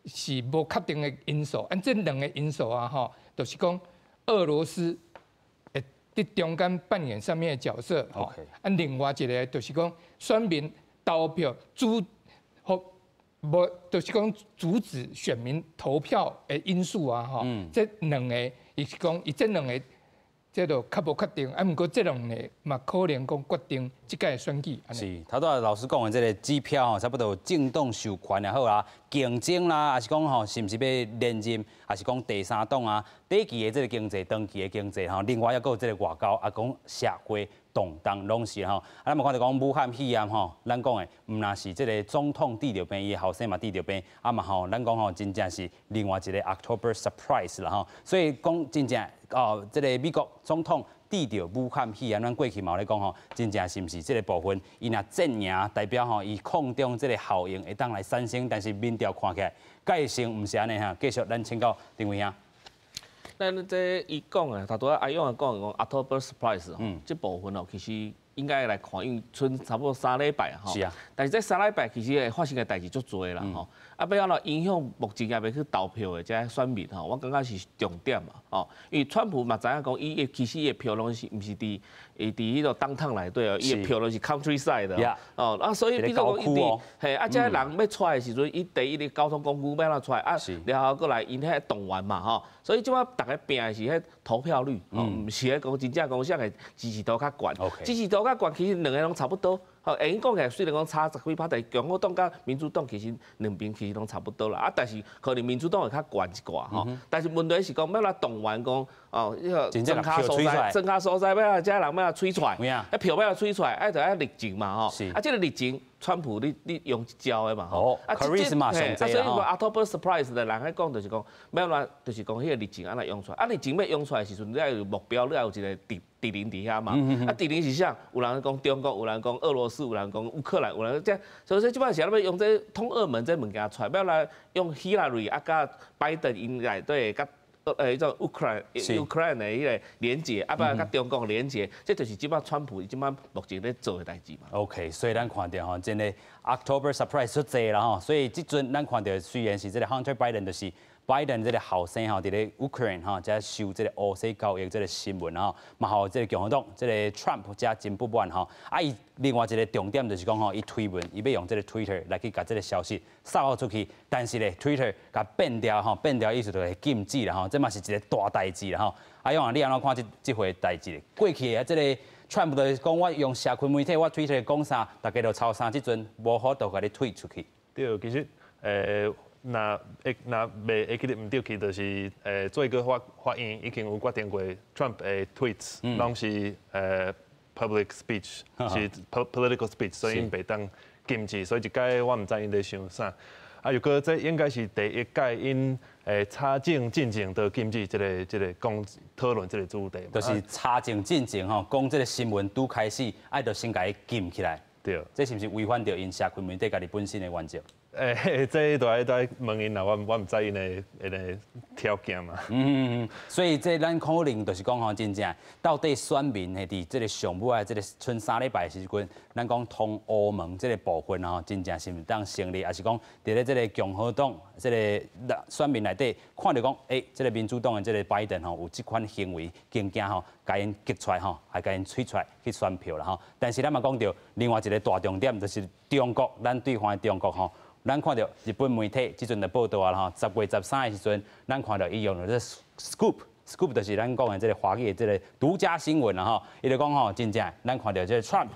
是無確定的因素。啊，這兩个因素啊，吼，就是講俄羅斯會佇中間扮演啥物的角色？吼，啊，另外一个就是講選民投票阻，予無，就是講阻止選民投票的因素啊，吼，這兩个，伊是講伊這兩个。這就較無確定，啊，毋過這兩個嘛可能講決定這屆選舉。是，頭拄仔老師講的這个指標吼，差不多政黨授權也好啊，競爭啦，抑是講吼，是毋是欲連任，抑是講第三黨啊，短期的這个經濟、長期的經濟吼，另外抑閣有這个外交，啊，講社會動盪攏是吼。啊，咱嘛看著講武漢肺炎吼，咱講的毋但是這个總統得著病，伊的後生嘛得著病，啊嘛吼，咱講吼，真正是另外一个 October surprise 啦吼。所以講真正哦，這个美國總統得著武漢肺炎，咱過去嘛有咧講吼，真正是毋是這个部分，伊若陣贏，代表吼伊抗中這个效應會當來產生，但是民調看起來，蓋性毋是按呢哈。繼續咱請教陳偉兄。咱這伊講的，頭拄仔阿勇講講 October surprise 吼，這部分哦，其實應該來看，因為賰差不多三禮拜吼。但是這三禮拜其實會發生的代誌足濟啦吼。啊，欲按怎影響目前猶未去投票的這選民吼，我感覺是重點嘛吼。因為川普嘛知影講，伊的其實伊的票攏是毋是佇彼個 downtown 內底哦，伊的票攏是 countryside 的哦。啊，所以比如講伊佇嘿啊，這人欲出來的時陣，伊第一个交通工具欲按怎出來啊，然後閣來𪜶彼動員嘛吼。所以這擺逐家拚的是彼投票率，毋是咧講真正講啥個支持度較懸，支持度較懸，其實兩个攏差不多。吼，會用講起來雖然講差十幾趴，但是共和黨佮民主黨其實兩邊其實攏差不多啦。啊，但是可能民主黨會較懸一寡吼。但是問題是講欲來動員講哦，彼個莊跤所在，莊跤所在欲來這人欲來催出來，彼票欲來催出來，愛著愛熱情嘛吼。啊，這个熱情，川普你用一招的嘛吼。啊，charisma 啊，所以講 October surprise 的人彼講就是講，欲按怎就是講彼个熱情按怎用出來。啊，熱情欲用出來的時陣，你愛有目標，你愛有一个敵人佇遐嘛。啊，敵人是啥？有人講中國，有人講俄羅斯，有人講烏克蘭，有人這，所以說這擺是欲用這通俄門這物件出來，欲來用希拉蕊啊，佮拜登𪜶內底佮彼種烏克蘭的彼个連結，啊，欲佮中國連結，這就是這擺川普這擺目前咧做的代誌嘛。 OK，所以咱看著吼，真的 October surprise 足濟啦吼，所以這陣咱看著雖然是這个 Hunter Biden 就是拜登這个後生吼，佇咧烏克蘭吼，才受這个烏西交易這个新聞吼，嘛予這个共和黨這个 Trump 才真不滿吼。啊，伊另外一个重點就是講吼，伊推文，伊欲用這个 Twitter 來去共這个消息散發出去，但是咧 Twitter 共變掉吼，變掉意思就是禁止啦吼，這嘛是一个大代誌啦吼。啊，勇啊，你按怎看這這回代誌？過去的這个 Trump 就是講我用社群媒體，我 Twitter 講啥，大家就抄啥，這陣無法度共你退出去。對，其實若會若袂會記得毋對去，就是最高法院已經有決定過，Trump 的 tweets 攏是public speech，是 political speech，所以𪜶袂當禁止。所以這擺我毋知𪜶咧想啥。啊，如果這應該是第一屆𪜶查證進前就禁止這个講討論這个主題。就是查證進前吼，講這个新聞拄開始，愛就先共伊禁起來。對。這是毋是違反著𪜶社群媒體家己本身的原則？這都愛問𪜶啦，我毋知𪜶的彼个條件嘛。嗯，所以這咱可能就是講吼，真正到底選民會佇這个上尾的這个賰三禮拜的時陣，咱講通烏門這个部分吼，真正是毋當成立，抑是講佇咧這个共和黨這个選民內底看著講，這个民主黨的這个拜登吼有這款行為，驚驚吼，共𪜶激出來吼，還共𪜶催出來去選票啦吼。但是咱嘛講著另外一个大重點，就是中國，咱對岸的中國吼。咱看著日本媒體這陣就報道啊吼，10月13的時陣，咱看著伊用著這 scoop，scoop 就是咱講的這个華語的這个獨家新聞啦吼。伊就講吼，真正咱看著這个 Trump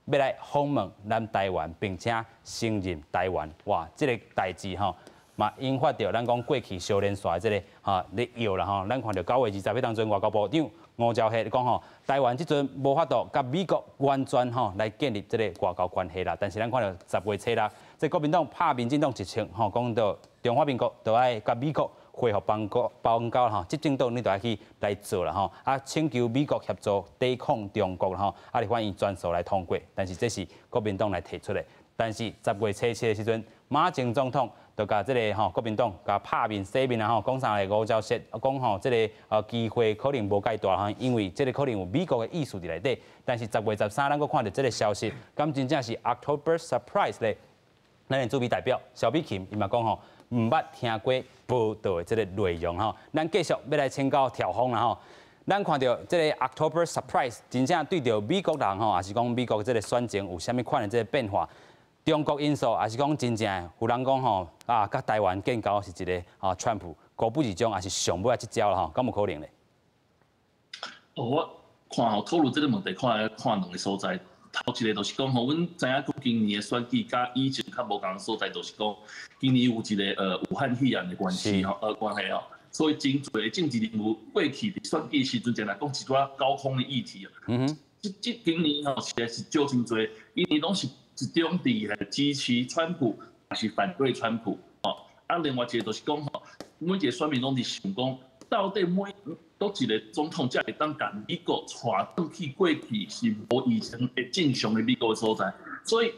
欲來訪問咱台灣，並且承認台灣，哇，這个代誌吼，嘛引發著咱講過去相連紲的這个吼咧搖啦吼。咱看著9月20彼當陣，外交部長吳釗燮講吼，台灣這陣無法度佮美國完全吼來建立這个外交關係啦。但是咱看著10月初六，這國民黨拍民進黨一槍吼，講著中華民國就愛佮美國恢復邦交邦交吼，執政黨你就愛去來做啦吼，啊請求美國協助抵抗中國吼，啊立法院全數來通過，但是這是國民黨來提出的。但是10月初七的時陣，馬前總統就共這个吼國民黨共拍面洗面啊吼，講啥个吳釗燮講吼，這个機會可能無蓋大吼，因為這个可能有美國的意思佇內底。但是10月13，咱閣看著這个消息，敢真正是 October surprise 咧？咱的駐美代表蕭美琴伊嘛講吼，毋捌聽過報道的這个內容吼。咱繼續欲來請教調峰啦吼。咱看著這个 October surprise，真正對著美國人吼，抑是講美國這个選情有啥物款的這个變化？中國因素，抑是講真正有人講吼啊，佮台灣建交是一个啊，川普孤注一擲，抑是上尾仔這招啦吼，敢有可能咧？哦，我看吼，討論這个問題，看看兩个所在。頭一个就是講吼，阮知影講今年的選舉佮以前較無仝所在，就是講今年有一个武漢肺炎的關係吼，關係吼，所以真濟的政治人物過去佇選舉時陣，就來講一寡高空的議題啊。這今年吼實在是少真濟，今年攏是一種佇支持川普，抑是反對川普吼。啊，另外一个就是講吼，每一个選民攏佇想講，到底每佗一个總統才會當共美國帶轉去過去是無疫情的正常的美國的所在，所以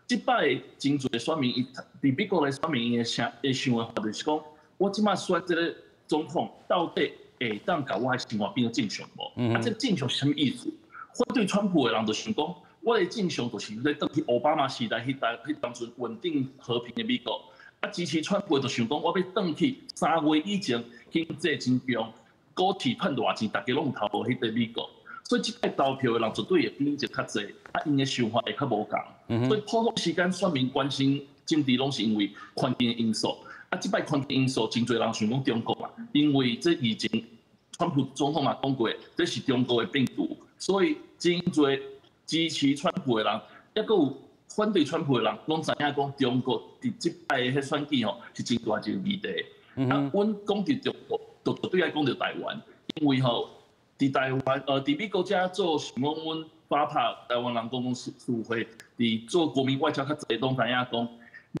這擺真濟選民，伊佇美國的選民，伊會想會想的話就是講，我這擺選這个總統，到底會當共我的生活變做正常無？啊，這正常是啥物意思？反對川普的人就想講，我的正常就是咧轉去奧巴馬時代彼代彼當陣穩定和平的美國。啊，支持川普的就想講，我欲轉去3月以前經濟真強，股市賺偌錢，大家攏有頭路彼個美國。所以這擺投票的人絕對會比以前較濟，啊，𪜶的想法會較無仝。所以普通時間選民關心政治攏是因為環境的因素。啊，這擺環境因素真濟人想講中國嘛，因為這以前川普總統嘛講過，這是中國的病毒，所以真濟支持川普的人，抑閣有反對川普的人，攏知影講中國佇這擺的彼選舉吼是真大一個議題。啊，阮講著中國，就絕對愛講著台灣，因為吼，佇台灣，佇美國遮做像講阮發拍台灣人公共事務會，佇做國民外交較濟，攏知影講，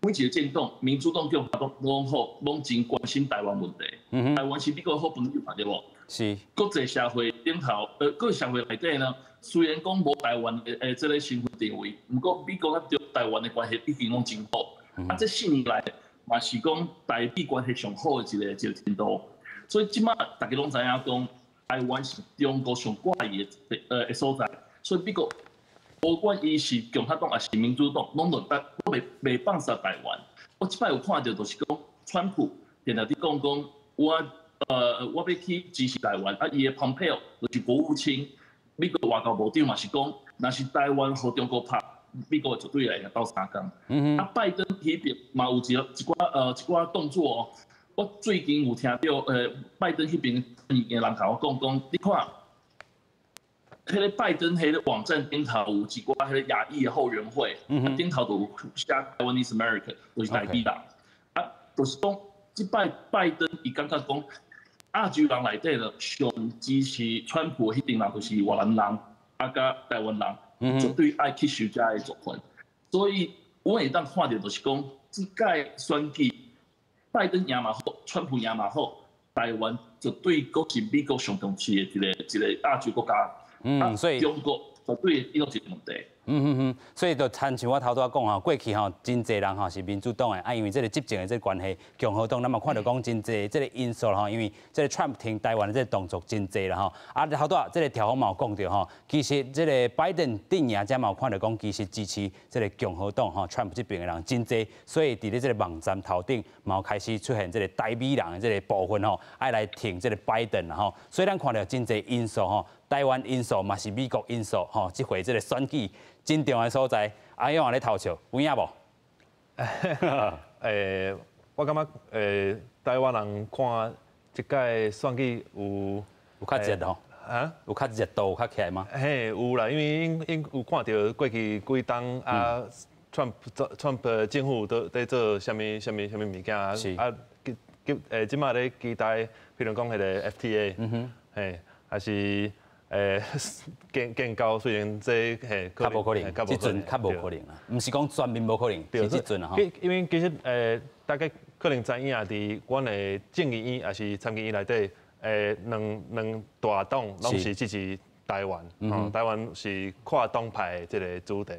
每一個政黨，民主黨、共和黨攏好，攏真關心台灣問題。台灣是美國好朋友嘛，對無？是。國際社會頂頭，國際社會內底呢，雖然講無台灣的這個身份地位，毋過美國佮台灣的關係已經攏真好。啊，這4年來嘛是講台美關係上好的一個程度。所以這馬大家攏知影講，台灣是中國上掛意的所在，所以美國無管伊是共和黨抑是民主黨，攏會得攏袂放殺台灣。我這擺有看著，就是講川普定定佇講講，我欲去支持台灣，啊，伊的蓬佩奧就是國務卿，美國外交部長嘛是講，若是台灣予中國拍，美國絕對會來鬥相共。啊，拜登彼邊嘛有一寡動作哦。我最近有聽著，拜登彼邊的人共我講講，你看，彼個拜登彼個網站頂頭有一寡彼個亞裔的後援會，頂頭就有寫 Taiwanese American，就是台美人。啊，就是講，這擺拜登伊感覺講，亞洲人內底咧上支持川普的彼陣人就是越南人，啊，佮台灣人，絕對愛吸收遮的族群。所以，阮會當看著就是講，這屆選舉，拜登贏嘛好，川普贏嘛好，台灣絕對閣是美國上重視的一個亞洲國家。所以中國絕對會遇到一個問題。所以就親像我頭拄仔講吼，過去吼真濟人吼是民主黨的，啊，因為這個執政的這個關係，共和黨咱嘛看著講真濟這個因素吼，因為這個 Trump 挺台灣的這個動作真濟啦吼。啊，頭拄仔這個調峰嘛有講著吼，其實這個拜登陣營遮嘛有看著講，其實支持這個共和黨吼 Trump 這邊的人真濟，所以佇咧這個網站頭頂嘛有開始出現這個台美人的這個部分吼，愛來挺這個拜登啦吼。所以咱看著真濟因素吼，台灣因素嘛是美國因素吼，這回這個選舉真重要的所在，阿勇咧偷笑，有影無？我感覺台灣人看這屆選舉有有較熱吼？啊？有較熱度有較起來嗎？嘿，有啦，因為𪜶有看著過去幾冬啊，川普政府都佇做啥物啥物啥物物件啊？啊，這馬咧期待，比如講彼個 FTA，嘿，還是建交雖然這嘿較無可能，這陣較無可能啦，毋是講全面無可能，是這陣啊吼。因為其實大家可能知影，佇阮的眾議院抑是參議院內底，兩大黨攏是支持台灣，台灣是跨黨派的這個主題。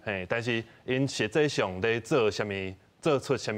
嘿，但是𪜶實際上咧做啥物，做出啥物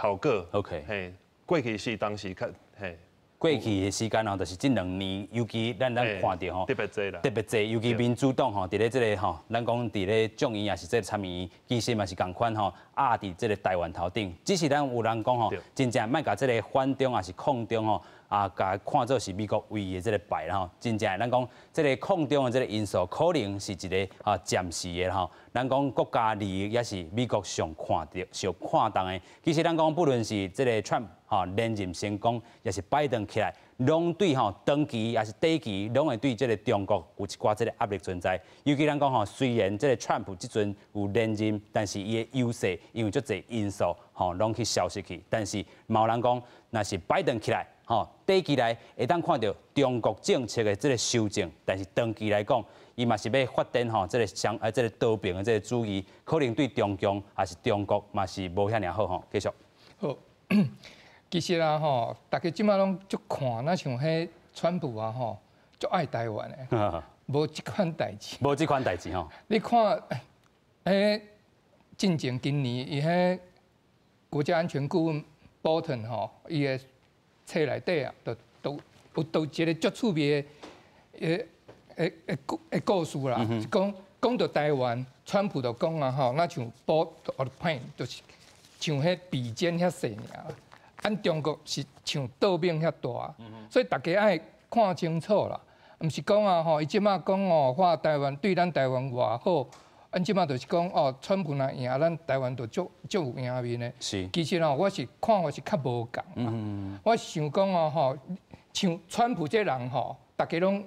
效果？ 嘿，過去是當時較嘿。過去的時間吼，就是這2年，尤其咱看著吼，特別濟啦，特別濟，尤其民主黨吼，佇咧這個吼，咱講佇咧眾議也是這個參議院，其實嘛是仝款吼，壓佇這個台灣頭頂。只是咱有人講吼，真正莫共這個反中抑是抗中吼，啊，共看做是美國唯一的這個牌啦吼。真正咱講這個抗中的這個因素，可能是一個啊暫時的吼。咱講國家利益也是美國上看著、上看重的。其實咱講不論是這個 Trump 吼連任成功，抑是拜登起來，攏對吼長期抑是短期，攏會對這個中國有一寡這個壓力存在。尤其咱講吼，雖然這個 Trump 這陣有連任，但是伊的優勢因為足濟因素吼，攏去消失去。但是嘛有人講，若是拜登起來，吼短期來會當看著中國政策的這個修正，但是長期來講，伊嘛是欲發展吼這個相這個多邊的這個主義，可能對中共抑是中國嘛是無遐爾好吼。繼續。好，其實啊吼，大家這馬攏足看，若像彼川普啊吼，足愛台灣的，無這款代誌。無這款代誌吼。你看，彼進前今年伊彼國家安全顧問波頓吼，伊的冊內底啊，都有一個足趣味的，的故事啦，是講講著台灣，川普就講啊吼，若像 ball of pen，就是像彼筆尖遐細爾，按中國是像桌面遐大，所以大家愛看清楚啦，毋是講啊吼，伊這馬講哦，話台灣對咱台灣偌好，按這馬就是講哦，川普若贏，咱台灣就足足有贏面的。其實哦，我是看法是較無仝。我想講哦吼，像川普這人吼，大家攏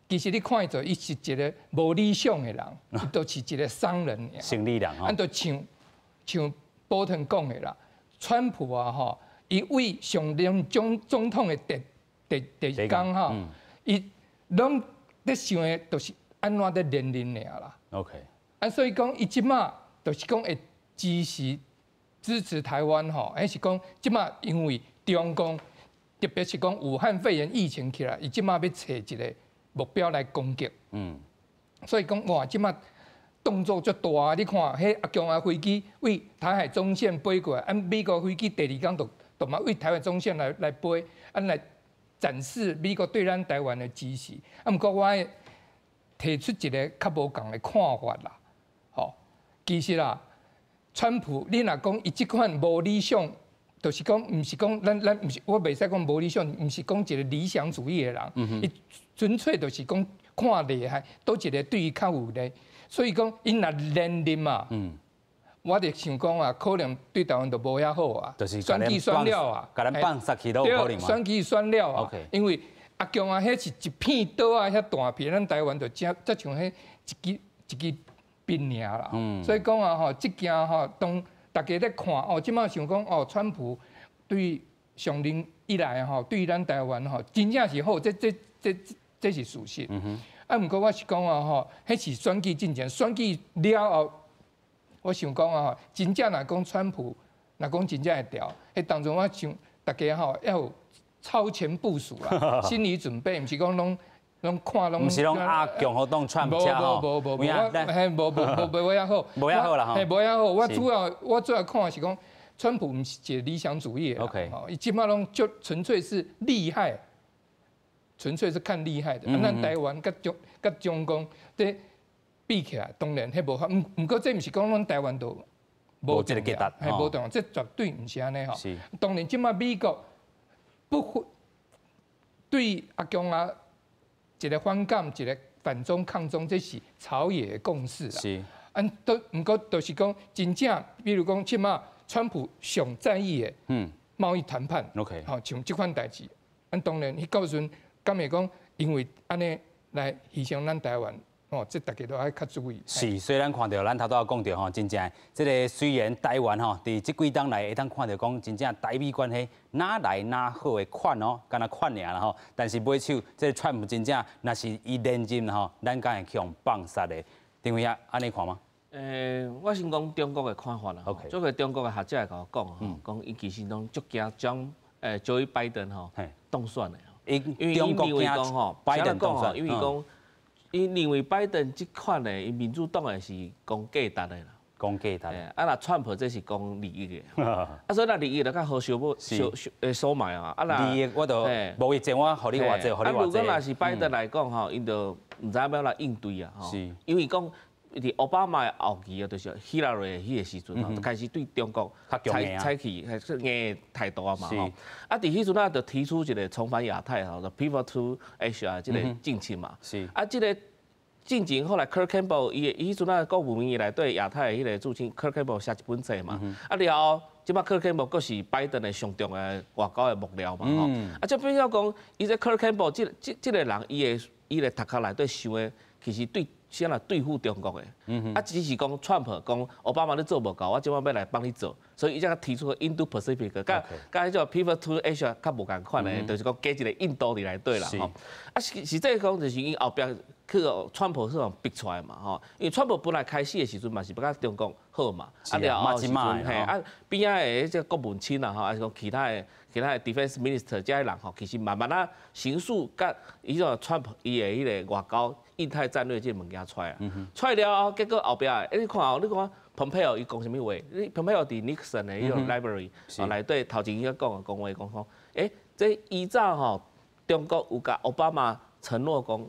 其實你看伊做，伊是一個無理想的人，伊就是一個商人。生理人吼。按就像像波頓講的啦，川普啊吼，伊為上任總統的第一工吼，伊攏咧想的，就是按怎咧連任爾啦。 啊，所以講伊這馬就是講會支持台灣吼，還是講這馬因為中共，特別是講武漢肺炎疫情起來，伊這馬欲揣一個目標來攻擊。所以講哇，這馬動作足大，你看，彼阿共仔飛機為台海中線飛過來，按美國飛機第二工就嘛為台灣中線來飛，按來展示美國對咱台灣的支持。啊，毋過我愛提出一個較無仝的看法啦。吼，其實啦，川普你若講伊這款無理想，就是講毋是講咱毋是我袂使講無理想，毋是講一個理想主義的人，伊純粹就是講看利害，佗一个對伊較有利。所以講，𪜶若連任嘛，我就想講啊，可能對台灣就無遐好啊。就是選舉選了啊，共咱放殺去都有可能嘛。選舉選了啊，因為阿共啊，彼是一片島仔遐大片，咱台灣就才才像彼一支一支筆爾啦。所以講啊吼，這件吼，當大家咧看哦，這馬想講哦，川普對上任以來吼，對咱台灣吼，真正是好，這是事實。啊，毋過我是講啊吼，彼是選舉進前，選舉了後，我想講啊吼，真正若講川普，若講真正會調，彼當中我想大家吼要有超前部署啦，心理準備，毋是講攏攏看攏。毋是攏阿共和黨川普吼。無無無無，我嘿無無無無遐好。無遐好啦吼。嘿，無遐好。我主要看的是講，川普毋是一個理想主義的。 伊這馬攏就純粹是利害。純粹是看利害的，啊，咱台灣佮中共這比起來，當然彼無法。毋過這毋是講咱台灣就無這個價值，嘿，無重要，這絕對毋是按呢吼。當然，這馬美國不會對阿共仔一個反感，一個反中抗中，這是朝野的共識啦。啊，都毋過就是講真正，比如講，這馬川普上在意的貿易談判， 吼，像這款代誌，啊，當然，彼到時陣。敢會講，因為按呢來犧牲咱台灣，哦，這大家都愛較注意。是，所以咱看著咱頭拄仔講著吼，真正這个雖然台灣吼，佇這幾冬來會當看著講，真正台美關係哪來哪好的款哦，敢若款爾啦吼。但是尾手這个川普真正，若是伊連任吼，咱敢會去予放殺的？丁偉啊，按呢看嗎？我先講中國的看法啦。這個中國的學者會共我講吼，講伊其實攏足驚將 Joe Biden 吼當選的。因為伊認為講吼，拜登當選，因為講，伊認為拜登這款的，伊民主黨的是講價值的啦，講價值。啊，若川普這是講利益的，啊，所以若利益就較好收買，收收買啊。啊，利益我就無意見，我予你偌濟，予你偌濟。啊，如果若是拜登來講吼，𪜶就毋知影欲按怎應對啊，吼。因為講佇奧巴馬的後期啊，就是希拉蕊彼个時陣吼，就開始對中國採取硬的態度啊嘛吼。啊，佇彼陣啊，就提出一個重返亞太吼，就 Pivot to Asia 這個政策嘛。啊，這個進前後來 Kurt Campbell 伊彼陣啊，國務院內底亞太的彼个助卿 Kurt Campbell 寫一本冊嘛。啊了後，這擺 Kurt Campbell 閣是拜登的上重要的外交的幕僚嘛吼。啊，這變做講，伊這 Kurt Campbell 這個人，伊的頭殼內底想的，其實對。先來對付中國的，啊，只是講川普講奧巴馬你做無夠，我這擺欲來幫你做，所以伊才提出個印度 Pacific，佮佮彼種 Pivot to Asia 較無仝款的，就是講加一个印度佇內底啦吼。啊，實際講就是𪜶後壁去予川普去予逼出來嘛吼，因為川普本來開始的時陣嘛是欲佮中國好嘛，啊了後時陣嘿啊邊仔的這個國務卿啊吼，還是講其他的 Defense Minister 這些人吼，其實慢慢仔形塑佮伊種川普伊的彼个外交印太戰略這个物件出來啊，出來了後，結果後壁，你看哦，你看蓬佩奧伊講啥物話？你蓬佩奧佇 Nixon 的彼個 library 哦內底頭前伊講講話講講，這以早吼中國有共奧巴馬承諾講，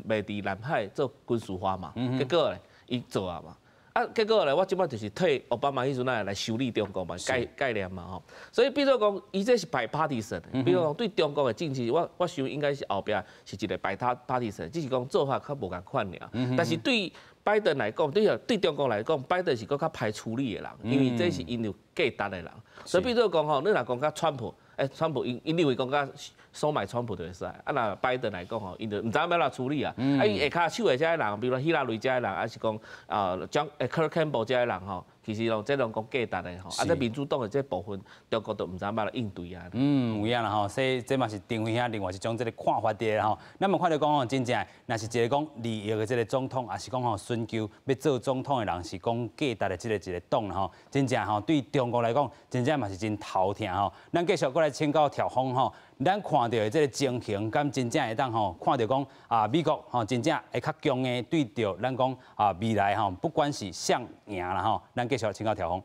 袂佇南海做軍事化嘛，結果咧，伊做啊嘛。啊，結果咧，我這擺就是替奧巴馬彼陣來來修理中國嘛，概念嘛吼。所以變做講，伊這是 bipartisan 的，比如講對中國的政治，我想應該是後壁是一個 bipartisan，只是講做法較無仝款爾。但是對拜登來講，對中國來講，拜登是閣較歹處理的人，因為這是𪜶有價值的人。所以變做講吼，你若講佮川普，川普𪜶認為講佮收買川普就會使。啊，若拜登來講吼，𪜶就毋知影欲按怎處理啊。啊，伊下跤手的這个人，比如希拉蕊這个人，還是講啊，將Kurt Campbell 這个人吼，其實攏這攏講價值的吼。啊，這民主黨的這部分，中國都毋知影欲按怎應對啊。嗯，有影啦吼，所以這嘛是陳輝兄另外一種這个看法佇吼。咱嘛看著講吼，真正若是一個講利益的這个總統，抑是講吼尋求欲做總統的人，是講價值的這个一个黨吼，真正吼對中國來講，真正嘛是真頭疼吼。咱繼續閣來請教調峰吼，咱看著的這个情形，敢真正會當吼看著講啊，美國吼真正會較強硬對著咱講啊未來吼，不管是誰贏啦吼，咱繼續請教調峰。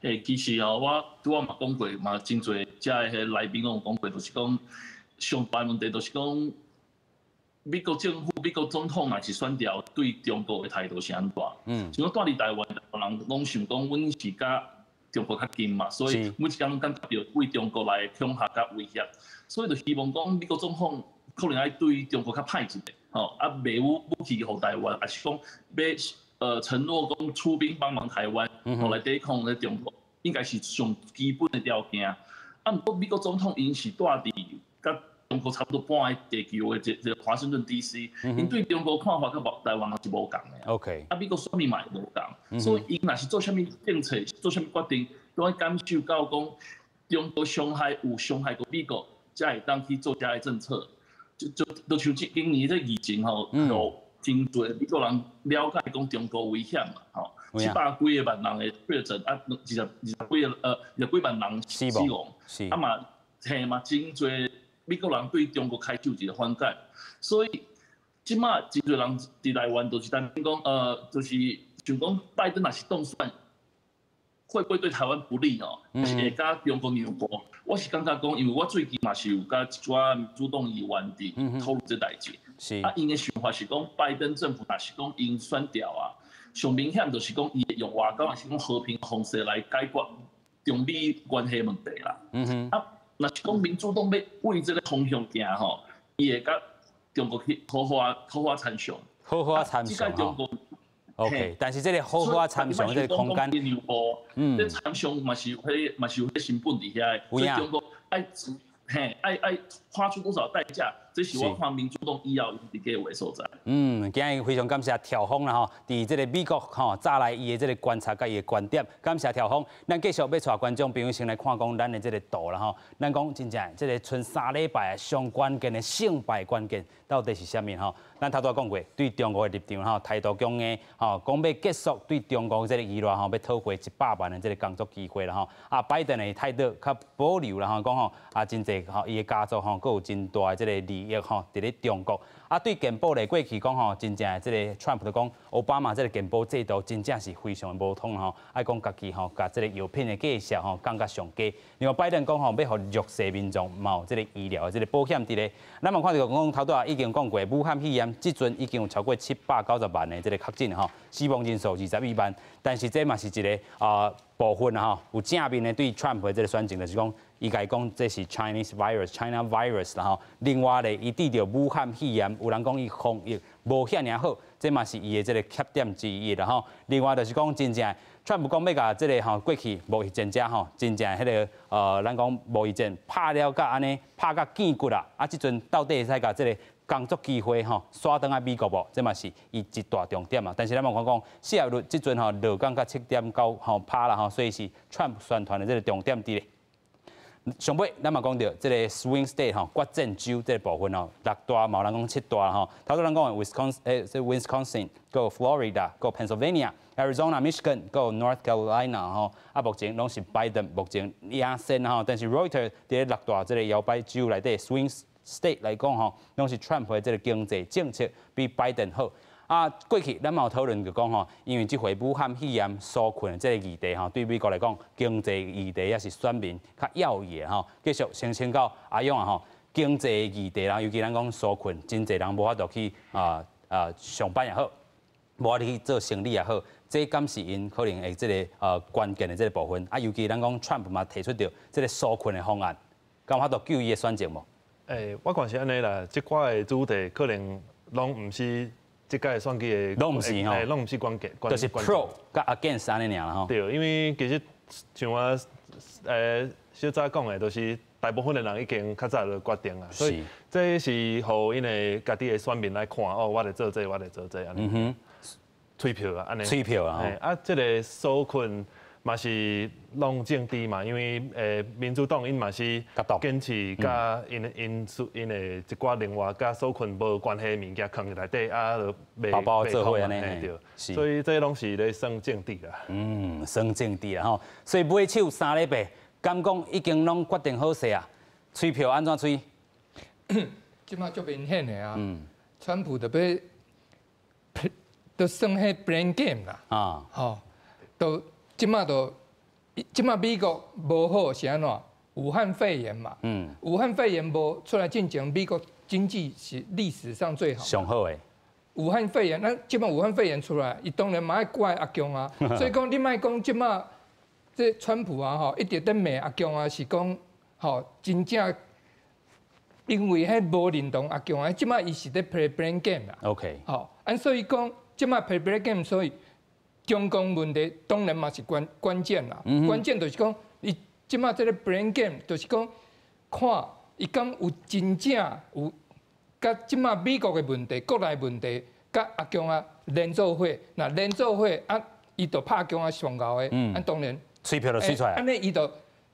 欸，其實哦，我拄仔嘛講過，嘛真濟遮的彼來賓攏有講過，就是講上大問題就是講美國政府、美國總統若是選著對中國的態度是按怎？像講蹛佇台灣，人攏想講阮是佮中國較近嘛，所以每一工攏感覺著對中國來恐嚇佮威脅，所以就希望講美國總統可能愛對中國較歹一點，吼啊賣武器予台灣，抑是講欲承諾講出兵幫忙台灣，吼來抵抗咧中國，應該是上基本的條件。啊，毋過美國總統𪜶是蹛佇佮中國差不多半个地球的這個華盛頓 DC，𪜶對中國看法佮台灣人是無仝的。 啊，美國選民嘛會無仝，所以𪜶若是做啥物政策、做啥物決定，都愛感受到講中國傷害有傷害過美國，才會當去做遮个政策。就像這今年這疫情吼，有真濟美國人了解講中國危險嘛，吼，700幾个萬人的確診，啊，20幾萬人死亡，啊嘛，嘿嘛，真濟美國人對中國開始有一個反感，所以這馬真濟人佇台灣都是擔心講，就是想講拜登若是當選，會不會對台灣不利哦？是會佮中國讓步？我是感覺講，因為我最近嘛是有佮一寡民主黨議員佇討論這代誌。啊，𪜶的想法是講，拜登政府若是講𪜶選著啊，上明顯就是講，伊會用外交，抑是講和平方式來解決中美關係問題啦。啊，若是講民主黨欲為這个方向行吼，伊會佮中國去好好啊好好參詳。好好啊參詳吼。OK，但是這个好好啊參詳這个空間，這參詳嘛是有彼嘛是有彼成本佇遐的，所以中國愛嘿愛愛花出多少代價，這是我看民主黨以後佇計劃所在。嗯，今日非常感謝調峰啦吼，佇這个美國吼早來伊的這个觀察佮伊的觀點，感謝調峰。咱繼續欲帶觀眾朋友先來看講咱的這个圖啦吼，咱講真正這个賰三禮拜上關鍵的勝敗關鍵到底是啥物吼？咱頭拄仔講過，對中國的立場吼，態度強硬吼，講欲結束對中國這个依賴吼，欲討回100萬的這个工作機會啦吼。啊，拜登的態度較保留啦吼，講吼啊，真濟吼，伊的家族吼，閣有真大的這个利益吼，佇咧中國。啊，對健保咧，過去講吼，真正這个 Trump 就講，奧巴馬這个健保制度真正是非常的無通吼，愛講家己吼，共這个藥品的價數吼降較上低。另外，拜登講吼，欲予弱勢民眾嘛有這个醫療的這个保險佇咧。咱嘛看著講頭拄仔已經講過，武漢肺炎這陣已經有超過790萬的這个確診吼，死亡人數21萬。但是這嘛是一个啊部分吼，有正面的對 Trump 的這个選情，就是講。伊共講這是 Chinese virus、China virus，然後另外咧，伊對著武漢肺炎，有人講伊防疫無遐爾好，這嘛是伊的這个缺點之一啦吼。另外就是講真正，川普講欲共這个吼過去貿易戰者吼，真正彼个咱講貿易戰拍了甲按呢，拍甲見骨啦，啊，這陣到底會使共這个工作機會吼，徙轉來美國無？這嘛是伊一大重點啊。但是咱嘛看講，失業率這陣吼落降到7.9吼趴啦吼，所以是川普宣傳的這个重點佇咧。上尾，咱嘛講著這个 swing state 吼，決戰州這个部分吼，六大嘛有人講七大吼。頭拄咱講的 Wisconsin，這 Wisconsin，閣 Florida，閣 Pennsylvania、Arizona、Michigan，閣 North Carolina 吼，啊，目前攏是拜登目前領先吼，但是 Reuters 佇咧六大這个搖擺州內底 swing state 來講吼，攏是 Trump 的這个經濟政策比拜登好。啊，過去咱嘛有討論就講吼，因為這回武漢肺炎紓困的這个議題吼，對美國來講，經濟議題也是選民較要意的吼。繼續先請教阿勇啊吼，經濟的議題啦，尤其咱講紓困，真濟人無法度去上班也好，無法度去做生理也好，這敢是𪜶可能會這个關鍵的這个部分。啊，尤其咱講 Trump 嘛提出著這个紓困的方案，敢有法度救伊的選情無？欸，我看是按呢啦，這寡的主題可能攏毋是這屆選舉的，攏毋是吼，攏毋是關鍵，就是 pro 佮 against 按呢爾啦吼。對，因為其實像我小早講的，就是大部分的人已經較早就決定啊，所以這是予𪜶的家己的選民來看，哦，我咧做這個，我咧做這個，按呢。催票啊，按呢。催票啊。啊，這个紓困嘛是攏政治嘛，因為民主黨𪜶嘛是堅持佮𪜶𪜶𪜶的一寡另外佮紓困無關係的物件囥佇內底，啊，就袂包包做伙按呢，對，所以這攏是咧算政治啦。嗯，算政治啦吼，所以尾手3禮拜，敢講已經攏決定好勢啊？催票按怎催？這馬足明顯的啊，川普就欲，都算彼 blame game 啦，啊，吼，都這馬都，這馬美國無好是按怎？武漢肺炎嘛，武漢肺炎無出來進前，美國經濟是歷史上最好，上好的。武漢肺炎，咱這馬武漢肺炎出來，伊當然嘛愛怪阿共啊，所以講你莫講這馬這川普啊吼，一直咧罵阿共啊，是講吼真正因為彼無認同阿共啊，這馬伊是咧 play blame game 啦。 吼，啊所以講這馬 play blame game，所以中共問題當然嘛是關鍵啦。關鍵就是講，伊這馬這个 blame game 就是講，看伊敢有真正有佮這馬美國的問題、國內問題，佮阿共啊連做伙，若連做伙啊，伊就拍共啊上𠢕的，啊當然催票就催出來。按呢伊就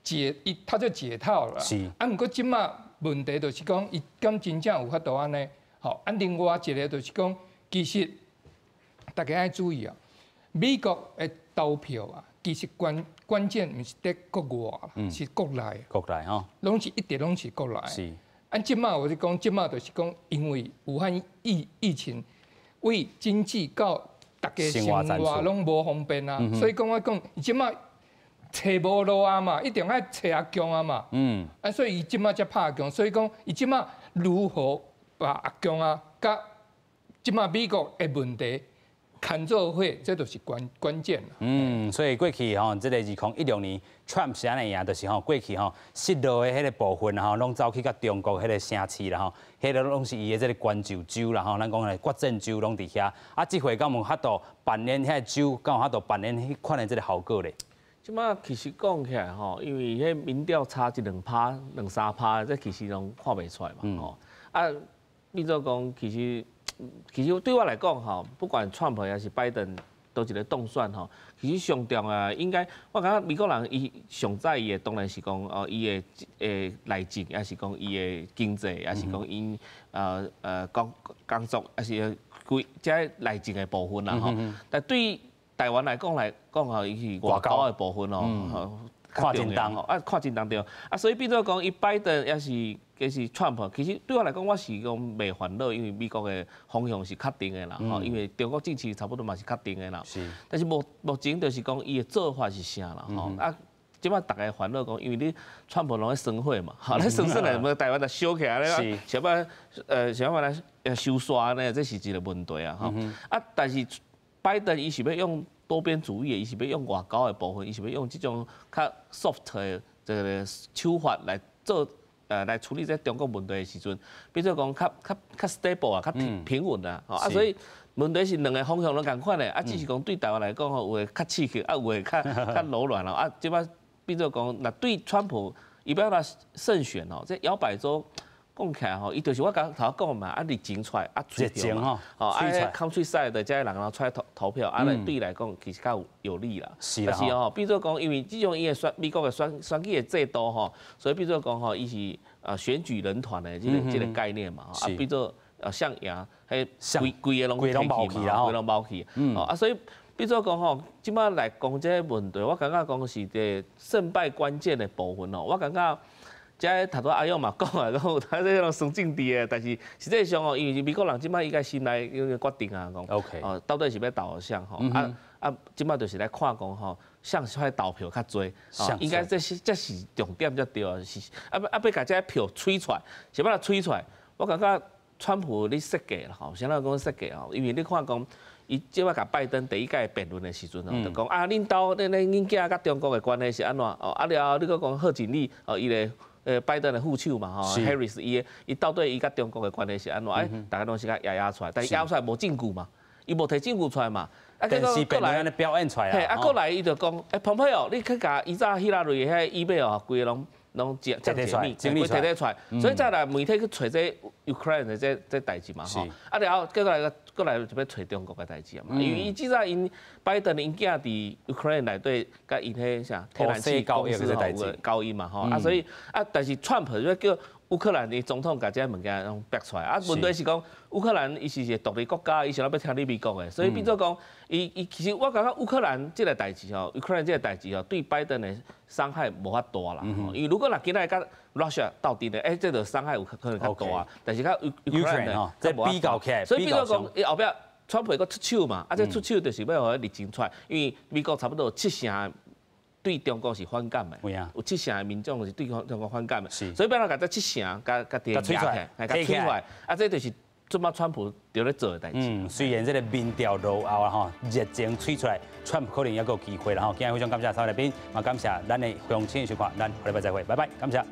解伊他就解套了。啊，毋過這馬問題就是講，伊敢真正有法度按呢？吼，啊，另外一个就是講，其實大家愛注意啊，美國的投票啊，其實關鍵毋是佇國外，是國內。國內吼，攏是一直攏是國內。啊，這馬我就講，這馬就是講，因為武漢疫情，為經濟到大家生活攏無方便啊，所以講我講，伊這馬揣無路啊嘛，一定愛揣阿共啊嘛。啊，所以伊這馬才拍阿共，所以講伊這馬如何把阿共啊，佮這馬美國的問題牽做伙，這就是關鍵。嗯，所以過去吼，這个2016年，Trump 是按呢贏，就是吼過去吼失落的彼个部分吼，攏走去佮中國彼个城市啦吼，彼个攏是伊的這个關注州啦吼，咱講的決戰州攏佇遐。啊，這回敢有法度扮演彼个州，敢有法度扮演彼款的這个效果咧？這馬其實講起來吼，因為彼民調差一兩趴、兩三趴，這其實攏看袂出來嘛吼。啊，變做講其實對我來講吼，不管川普抑是拜登，佗一个當選吼，其實上重要應該，我感覺美國人伊上在意的當然是講哦，伊的內政，抑是講伊的經濟，抑是講𪜶工作，抑是規這內政的部分啦吼。但對台灣來講吼，伊是外交的部分哦，看真重啊，看真重對。啊，所以變做講，伊拜登抑是抑是川普，其實對我來講，我是講袂煩惱，因為美國的方向是確定的啦，吼，因為中國政策差不多嘛是確定的啦。但是目前就是講，伊的做法是啥啦，吼啊。這擺逐家煩惱講，因為你川普攏咧耍火嘛，吼，咧耍火來，無台灣就燒起來咧，想辦想辦法來收煞呢，這是一个問題啊，吼。啊，但是拜登伊是欲用多邊主義的，伊是欲用外交的部分，伊是欲用這種較 soft 的這个手法來做，來處理這中國問題的時陣，變做講較 stable 啊，較平穩啊，啊，所以問題是兩个方向攏仝款的，啊，只是講對台灣來講吼，有的較刺激，啊，有的較柔軟咯，啊，這擺變做講，若對川普伊欲來勝選哦，這搖擺州講起來吼，伊就是我剛頭講嘛，啊，熱情出來，啊，熱情吼，吼，啊，countryside 的這些人出來投票，啊，對伊來講其實較有利啦。但是吼，變做講，因為這種伊的選美國的選舉的制度吼，所以變做講吼，伊是選舉人團的這个概念嘛，啊，變做像贏，彼規規个攏提去嘛，規攏包去，哦，啊，所以變做講吼，這擺來講這个問題，我感覺講是這勝敗關鍵的部分哦，我感覺。這頭拄阿勇嘛講啊，講他這種算政治的，但是實際上哦，因為美國人這擺應該心內已經決定啊，講哦，到底是欲投予誰吼啊。啊，這擺就是來看講吼，誰出來投票較濟，應該這是重點才對啊，是啊啊欲共這票催出來，是欲來催出來？我感覺川普咧設計啦吼，啥人講設計吼？因為你看講，伊這擺共拜登第一屆辯論的時陣吼，就講啊，恁兜恁恁恁囝佮中國的關係是按怎？哦，啊了後你閣講賀錦麗哦，伊個拜登的副手嘛吼，Harris 伊到底伊佮中國的關係是按怎？哎，大家攏是共掖掖出來，但是掖出來無證據嘛，伊無提證據出來嘛。啊，結果過來表演出來。嘿，啊，過來伊就講，欸，蓬佩奧，你去共以早希拉蕊彼 email 哦，規个攏攏整解密，規提出來，所以再來媒體去揣這 Ukraine 的這代誌嘛吼，啊了後過來過來就欲揣中國的代誌啊嘛，因為伊這早𪜶拜登𪜶囝佇 Ukraine 內底佮𪜶彼啥天然氣公司吼有交易嘛吼，啊所以啊但是川普就叫烏克蘭的總統共這物件攏逼出來，啊問題是講烏克蘭伊是一個獨立國家，伊是欲聽你美國的，所以變做講，伊其實我感覺烏克蘭這個代誌吼，烏克蘭這個代誌吼，對拜登的傷害無遐大啦。因為如果若今仔共 Russia 鬥陣的，欸，這個傷害有可能較大啊。但是佮烏克蘭呢，這比較起來，所以變做講，伊後壁川普會閣出手嘛，啊，這出手就是欲予伊熱情出來，因為美國差不多有七成對中國是反感的，有七成的民眾是對中國反感的，所以欲來共這七成共共佇催出來，共催出來，啊，這就是這擺川普著咧做的代誌。嗯，雖然這個民調落後啊，吼，熱情催出來，川普可能猶閣有機會啦，吼。今日非常感謝三位來賓，嘛感謝咱的鄉親收看，咱下禮拜再會，拜拜，感謝。